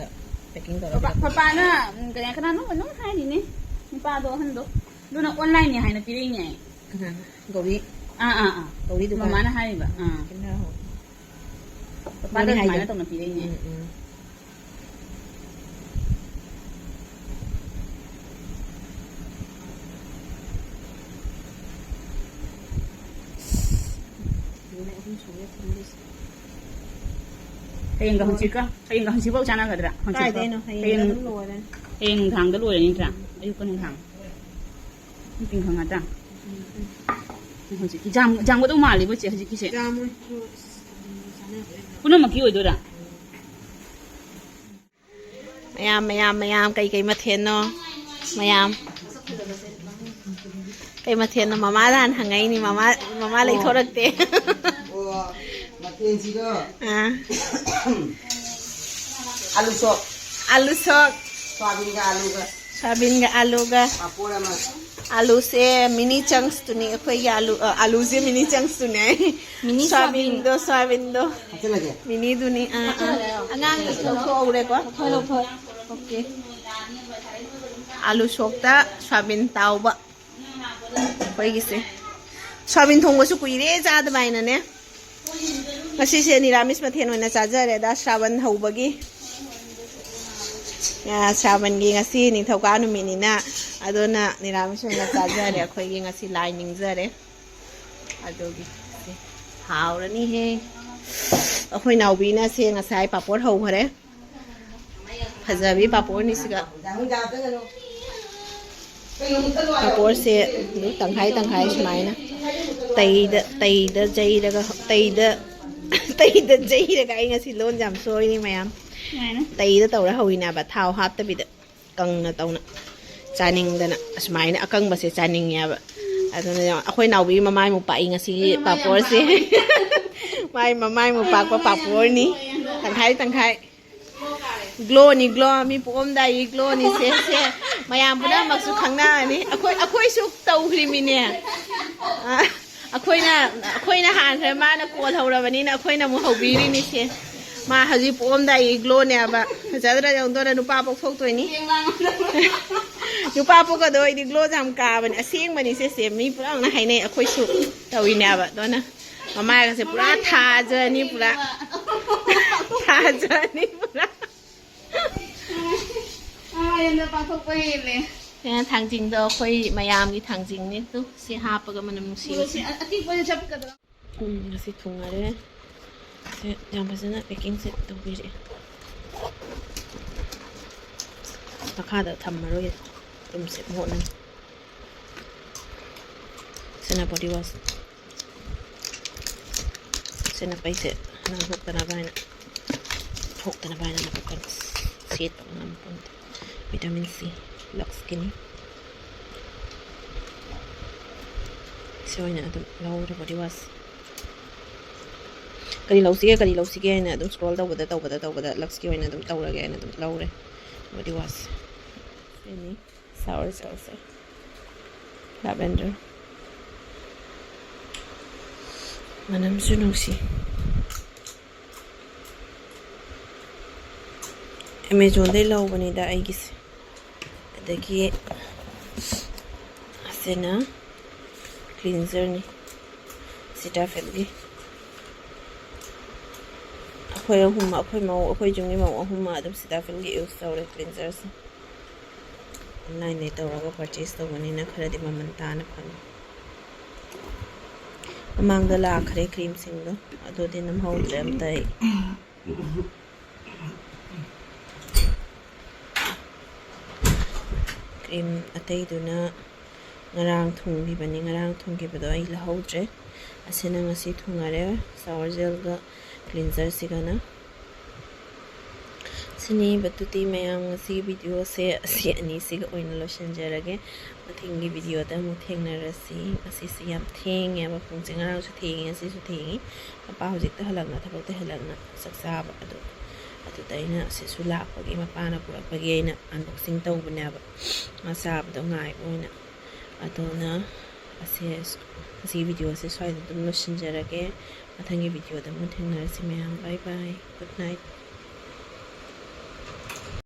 packing ꯇꯧꯔꯒ ꯄꯄꯥ-, ꯄꯤꯔꯛꯄ꯫ ꯄꯄꯥꯅ, ꯎꯝ, ꯀꯩꯅꯣ, ꯀꯅꯥꯅꯣ ꯀꯩꯅꯣꯝ ꯍꯥꯏꯔꯤꯅꯦ, ꯅꯨꯄꯥꯗꯣ ꯑꯍꯟꯗꯣ꯫ ꯑꯗꯨꯅ onlineꯅꯤ ꯍꯥꯏꯅ ꯄꯤꯔꯛꯏꯅꯦ꯫ ꯀꯅꯥꯅ? ꯒꯧꯔꯤ? ꯑꯥ, ꯑꯥ, ꯑꯥ꯫ ꯒꯧꯔꯤ ꯗꯨꯀꯥꯟ꯫ ꯃꯃꯥꯅ ꯍꯥꯏꯔꯤꯕ꯫ ꯑꯥ꯫ ꯀꯩꯅꯣ? ꯄꯄꯥꯗ ꯃꯣꯏꯅ ꯍꯥꯏꯗꯣ꯫ ꯑꯗꯨꯃꯥꯏꯅ ꯇꯧꯅ ꯄꯤꯔꯛꯏꯅꯦ꯫ ꯎꯝ, ꯎꯝ꯫ ꯅꯨꯃꯤꯠ ꯑꯍꯨꯝ ꯁꯨꯔꯦ ꯊꯝꯗꯣꯏꯁꯦ꯫ ꯍꯌꯦꯡꯒ ꯍꯪꯆꯤꯠꯀ, ꯍꯌꯦꯡꯒ ꯍꯪꯆꯤꯠꯐꯥꯎ ꯆꯥꯟꯅꯒꯗ꯭ꯔꯥ? ꯍꯪꯆꯤꯠꯐꯥꯎ? ꯀꯥꯏꯗꯩꯅꯣ? ꯍꯌꯦꯡ, ꯍꯌꯦꯡ ꯑꯗꯨꯝ ꯂꯣꯏꯔꯅꯤ꯫ ꯍꯌꯦꯡ ꯅꯨꯡꯗꯥꯡꯗ ꯂꯣꯏꯔꯅꯤ ꯅꯠꯇ꯭ꯔꯥ? ꯎꯝ꯫ ꯑꯌꯨꯛꯀ ꯅꯨꯡꯗꯥꯡ꯫ ꯎꯝ, ꯎꯝ꯫ ꯍꯧꯖꯤꯛ ꯌꯥꯝ, ꯌꯥꯝꯒꯗꯧ ꯃꯥꯜꯂꯤꯕꯣ ꯆꯦ ꯍꯧꯖꯤꯛꯀꯤꯁꯦ꯫ ꯌꯥꯝꯃꯣꯏ꯫ ꯄꯨꯝꯅꯃꯛꯀꯤ ꯑꯣꯏꯗꯣꯏꯔꯥ? ꯃꯌꯥꯝ, ꯃꯌꯥꯝ, ꯃꯌꯥꯝ, ꯀꯩ ꯀꯩ ꯃꯊꯦꯜꯅꯣ? ꯃꯌꯥꯝ꯫ ꯀꯩ ꯃꯊꯦꯜꯅꯣ? ꯃꯃꯥꯗ ꯍꯥꯟꯅ ꯍꯪꯉꯛꯏꯅꯤ꯫ ꯃꯃꯥ, ꯃꯃꯥ ꯑꯣ꯫ ꯂꯩꯊꯣꯔꯛꯇꯦ꯫ ꯑꯣ, ꯃꯊꯦꯜꯁꯤꯔꯣ? ꯑꯥ꯫ ꯑꯥꯂꯨ ꯁꯣꯛ꯫ ꯑꯥꯂꯨ ꯁꯣꯛ꯫ ꯁꯣꯌꯥꯕꯤꯟꯒ ꯑꯥꯂꯨꯒ꯫ ꯁꯣꯌꯥꯕꯤꯟꯒ ꯑꯥꯂꯨꯒ꯫ ꯄꯥꯐꯣꯔ ꯑꯃ꯫ ꯑꯥꯂꯨꯁꯦ ꯃꯤꯅꯤ ꯆꯪꯁꯇꯨꯅꯤ ꯑꯩꯈꯣꯏꯒꯤ ꯑꯥꯂꯨ, ꯑ, ꯑꯥꯂꯨꯁꯦ ꯃꯤꯅꯤ ꯆꯪꯁꯇꯨꯅꯦ꯫ ꯃꯤꯅꯤ ꯁꯣꯌꯥꯕꯤꯟ꯫ ꯁꯣꯌꯥꯕꯤꯟꯗꯣ, ꯁꯣꯌꯥꯕꯤꯟꯗꯣ꯫ ꯍꯥꯞꯆꯤꯜꯂꯒꯦ꯫ ꯃꯤꯅꯤꯗꯨꯅꯤ, ꯑꯥ, ꯑꯥ꯫ ꯑꯉꯥꯡꯒꯤ ꯂꯧꯊꯣꯛꯍꯧꯔꯦꯀꯣ? ꯂꯧꯊꯣꯛ, ꯂꯧꯊꯣꯛ꯫ ꯑꯣꯀꯦ꯫ ꯑꯥꯂꯨ ꯁꯣꯛꯇ ꯁꯣꯌꯥꯕꯤꯟ ꯇꯥꯎꯕ꯫ ꯑꯩꯈꯣꯏꯒꯤꯁꯦ ꯁꯣꯌꯥꯕꯤꯟ ꯊꯣꯡꯕꯁꯨ ꯀꯨꯏꯔꯦ ꯆꯥꯗꯕ ꯍꯥꯏꯅꯅꯦ꯫ ꯉꯁꯤꯁꯦ ꯅꯤꯔꯥꯃꯤꯁ ꯃꯊꯦꯜ ꯑꯣꯏꯅ ꯆꯥꯖꯔꯦꯗ, ꯁ꯭ꯔꯥꯕꯟ ꯍꯧꯕꯒꯤ꯫ ꯑ, ꯁ꯭ꯔꯥꯕꯟꯒꯤ ꯉꯁꯤ ꯅꯤꯡꯊꯧꯀꯥ ꯅꯨꯃꯤꯠꯅꯤꯅ, ꯑꯗꯨꯅ ꯅꯤꯔꯥꯃꯤꯁ ꯑꯣꯏꯅ ꯆꯥꯖꯔꯦ꯫ ꯑꯩꯈꯣꯏꯒꯤ ꯉꯁꯤ ꯂꯥꯏ ꯅꯤꯡꯖꯔꯦ꯫ ꯑꯗꯨꯒꯤ ꯁꯤ ꯍꯥꯎꯔꯅꯤꯍꯦ꯫ ꯑꯩꯈꯣꯏ ꯅꯥꯎꯕꯤꯅ ꯁꯦ ꯉꯁꯥꯏ ꯄꯥꯄꯣꯔ ꯍꯧꯈꯔꯦ꯫ ꯐꯖꯕꯤ ꯄꯥꯄꯣꯔꯅꯤ ꯁꯤꯒ꯫ ꯄꯥꯄꯣꯔꯁꯦ ꯑꯗꯨꯝ ꯇꯪꯈꯥꯏ ꯇꯪꯈꯥꯏ ꯁꯨꯃꯥꯏꯅ ꯇꯩꯗ, ꯇꯩꯗ ꯌꯩꯔꯒ, ꯇꯩꯗ, ꯇꯩꯗ ꯌꯩꯔꯒ ꯑꯩ ꯉꯁꯤ ꯂꯣꯟ ꯌꯥꯝ ꯁꯣꯏꯅꯤ ꯃꯌꯥꯝ꯫ ꯁꯨꯃꯥꯏꯅ꯫ ꯇꯩꯗ ꯇꯧꯔ ꯍꯧꯋꯤꯅꯦꯕ, ꯊꯥꯎ ꯍꯥꯞꯇꯕꯤꯗ ꯀꯪꯅ ꯇꯧꯅ ꯆꯥꯅꯤꯡꯗꯅ ꯑꯁꯨꯃꯥꯏꯅ ꯑꯀꯪꯕꯁꯦ ꯆꯥꯅꯤꯡꯉꯦꯕ꯫ ꯑꯗꯨꯅ ꯑꯩꯈꯣꯏ ꯅꯥꯎꯕꯤ ꯃꯃꯥꯏꯃꯨꯛ ꯄꯥꯛꯏ ꯉꯁꯤꯒꯤ ꯄꯥꯄꯣꯔꯁꯦ꯫ ꯃꯥꯏ ꯃꯃꯥꯏꯃꯨꯛ ꯄꯥꯛꯄ ꯄꯥꯄꯣꯔꯅꯤ꯫ ꯇꯪꯈꯥꯏ ꯇꯪꯈꯥꯏ꯫ ꯒ꯭ꯂꯣꯅꯤ ꯒ꯭ꯂꯣ, ꯃꯤ ꯄꯣꯛꯑꯝꯗꯥꯏꯒꯤ ꯒ꯭ꯂꯣꯅꯤ ꯁꯦ, ꯁꯦ꯫ ꯃꯌꯥꯝ ꯄꯨꯝꯅꯃꯛꯁꯨ ꯈꯪꯅꯔꯅꯤ꯫ ꯑꯩꯈꯣꯏ, ꯑꯩꯈꯣꯏꯁꯨ ꯇꯧꯈ꯭ꯔꯤꯃꯤꯅꯦ꯫ ꯑ, ꯑꯩꯈꯣꯏꯅ, ꯑꯩꯈꯣꯏꯅ ꯍꯥꯟꯈ꯭ꯔꯦ, ꯃꯥꯅ ꯀꯣꯜ ꯍꯧꯔꯕꯅꯤꯅ ꯑꯩꯈꯣꯏꯅ ꯑꯃꯨꯛ ꯍꯧꯕꯤꯔꯤꯅꯤ ꯁꯦ꯫ ꯃꯥ ꯍꯧꯖꯤꯛ ꯄꯣꯛꯑꯝꯗꯥꯏꯒꯤ ꯒ꯭ꯂꯣꯅꯦꯕ꯫ ꯐꯖꯗ꯭ꯔꯥ ꯌꯦꯡꯉꯨꯗꯣꯔ, ꯅꯨꯄꯥ ꯄꯣꯛꯊꯣꯛꯇꯣꯏꯅꯤ꯫ ꯅꯨꯄꯥ ꯄꯣꯛꯀꯗꯣꯏꯗꯤ ꯒ꯭ꯂꯣꯁꯦ ꯌꯥꯝ ꯀꯥꯕꯅꯦ, ꯑꯁꯦꯡꯕꯅꯤ ꯁꯦ, ꯁꯦ꯫ ꯃꯤ ꯄꯨꯝꯅꯃꯛꯅ ꯍꯥꯏꯅꯩ, ꯑꯩꯈꯣꯏꯁꯨ ꯇꯧꯔꯤꯅꯦꯕ꯫ ꯑꯗꯨꯅ ꯃꯃꯥꯏꯒꯁꯦ ꯄꯨꯔꯥ ꯊꯥꯖꯅꯤ, ꯄꯨꯔꯥ ꯊꯥꯖꯅꯤ ꯄꯨꯔꯥ꯫ ꯑꯥ, ꯌꯨꯝꯗ ꯄꯥꯡꯊꯣꯛꯄ ꯍꯦꯜꯂꯦ꯫ ꯁꯤꯅ ꯊꯥꯡꯖꯤꯡꯗꯣ, ꯑꯩꯈꯣꯏ ꯃꯌꯥꯝꯒꯤ ꯊꯥꯡꯖꯤꯡꯅꯤ꯫ ꯇꯨ, ꯁꯤ ꯍꯥꯞꯄꯒ ꯃꯅꯝ ꯅꯨꯡꯁꯤꯕꯁꯦ꯫ ꯃꯣꯔꯣꯛꯁꯦ ꯑ-, ꯑꯇꯦꯛꯄ ꯑꯣꯏꯅ ꯆꯞꯀꯗ꯭ꯔꯥ? ꯎꯝ, ꯉꯁꯤ ꯊꯨꯡꯉꯔꯦ꯫ ꯁꯦ ꯌꯥꯝ ꯐꯖꯅ packing ꯁꯦ ꯇꯧꯕꯤꯔꯛꯑꯦ꯫ ꯃꯈꯥꯗ ꯊꯝꯃꯔꯣꯏꯒꯦ꯫ ꯑꯗꯨꯝ ꯁꯦ ꯃꯣꯠꯂꯅꯤ꯫ ꯁꯤꯅ body wash꯫ ꯁꯤꯅ ꯄꯩꯁꯦ ꯅꯥꯟꯊꯣꯛꯇꯅꯕ ꯍꯥꯏꯅ, ꯊꯣꯛꯇꯅꯕ ꯍꯥꯏꯅ ꯃꯈꯨꯠꯀ ꯁꯦꯠꯄ ꯉꯝꯄꯣꯟꯇꯦ꯫ Vitamin C, Lux ꯀꯤꯅꯤ꯫ ꯁꯤ ꯑꯣꯏꯅ ꯑꯗꯨꯝ ꯂꯧꯔꯦ body wash꯫ ꯀꯔꯤ ꯂꯧꯁꯤꯒꯦ, ꯀꯔꯤ ꯂꯧꯁꯤꯒꯦ ꯍꯥꯏꯅ ꯑꯗꯨꯝ scroll ꯇꯧꯕꯗ, ꯇꯧꯕꯗ, ꯇꯧꯕꯗ Luxꯀꯤ ꯑꯣꯏꯅ ꯑꯗꯨꯝ ꯇꯧꯔꯒꯦ ꯍꯥꯏꯅ ꯑꯗꯨꯝ ꯂꯧꯔꯦ꯫ Body wash꯫ ꯁꯤꯅꯤ꯫ Shower gelꯁꯦ꯫ Lavender꯫ ꯃꯅꯝꯁꯨ ꯅꯨꯡꯁꯤ꯫ Amazonꯗꯩ ꯂꯧꯕꯅꯤꯗ ꯑꯩꯒꯤꯁꯦ꯫ ꯑꯗꯒꯤ ꯑꯁꯤꯅ cleanserꯅꯤ, Cetaphilꯒꯤ꯫ ꯑꯩꯈꯣꯏ ꯑꯍꯨꯝ, ꯑꯩꯈꯣꯏ ꯃꯧ, ꯑꯩꯈꯣꯏ ꯌꯨꯝꯒꯤ ꯃꯧ ꯑꯍꯨꯝꯃꯛ ꯑꯗꯨꯝ Cetaphilꯒꯤ use ꯇꯧꯔꯦ cleanserꯁꯦ꯫ Onlineꯗꯩ ꯇꯧꯔꯒ purchase ꯇꯧꯕꯅꯤꯅ ꯈꯔꯗꯤ ꯃꯃꯜ ꯇꯥꯅ ꯐꯪꯉꯤ꯫ ꯃꯃꯥꯡꯗ ꯂꯥꯛꯈ꯭ꯔꯦ creamꯁꯤꯡꯗꯣ, ꯑꯗꯨꯗꯤ ꯅꯝꯍꯧꯗ꯭ꯔꯦ ꯑꯝꯇ ꯑꯩ꯫ Cream ꯑꯇꯩꯗꯨꯅ ꯉꯔꯥꯡ ꯊꯨꯡꯈꯤꯕꯅꯤ, ꯉꯔꯥꯡ ꯊꯨꯡꯈꯤꯕꯗꯣ ꯑꯩ ꯂꯧꯍꯧꯗ꯭ꯔꯦ꯫ ꯑꯁꯤꯅ ꯉꯁꯤ ꯊꯨꯡꯉꯔꯦ, shower gelꯒ cleanserꯁꯤꯒꯅ꯫ ꯁꯤꯅꯤ꯫ ꯑꯗꯨꯗꯤ ꯃꯌꯥꯝ, ꯉꯁꯤꯒꯤ videoꯁꯦ ꯑꯁꯤ ꯑꯅꯤꯁꯤꯒ ꯑꯣꯏꯅ ꯂꯣꯏꯁꯤꯟꯖꯔꯒꯦ꯫ ꯃꯊꯪꯒꯤ videoꯗ ꯑꯃꯨꯛ ꯊꯦꯡꯅꯔꯁꯤ꯫ ꯉꯁꯤꯁꯤ ꯌꯥꯝ ꯊꯦꯡꯉꯦꯕ, ꯄꯨꯡꯁꯦ ꯉꯔꯥꯡꯁꯨ ꯊꯦꯡꯉꯤ, ꯉꯁꯤꯁꯨ ꯊꯦꯡꯉꯤ꯫ ꯃꯄꯥ ꯍꯧꯖꯤꯛꯇ ꯍꯜꯂꯛꯅ, ꯊꯕꯛꯇ ꯍꯜꯂꯛꯅ ꯆꯥꯛ ꯆꯥꯕ ꯑꯗꯨ, ꯑꯗꯨꯗ ꯑꯩꯅ ꯁꯤꯁꯨ ꯂꯥꯛꯄꯒꯤ, ꯃꯄꯥꯅ ꯄꯨꯔꯛꯄꯒꯤ ꯑꯩꯅ unboxing ꯇꯧꯕꯅꯦꯕ, ꯃꯥ ꯆꯥꯕꯗꯣ ꯉꯥꯏꯕ ꯑꯣꯏꯅ꯫ ꯑꯗꯨꯅ ꯑꯁꯦ, ꯉꯁꯤꯒꯤ videoꯁꯦ ꯁ꯭ꯋꯥꯏꯗ ꯑꯗꯨꯝ ꯂꯣꯏꯁꯤꯟꯖꯔꯒꯦ꯫ ꯃꯊꯪꯒꯤ videoꯗ ꯑꯃꯨꯛ ꯊꯦꯡꯅꯔꯁꯤ ꯃꯌꯥꯝ꯫ Bye bye, good night꯫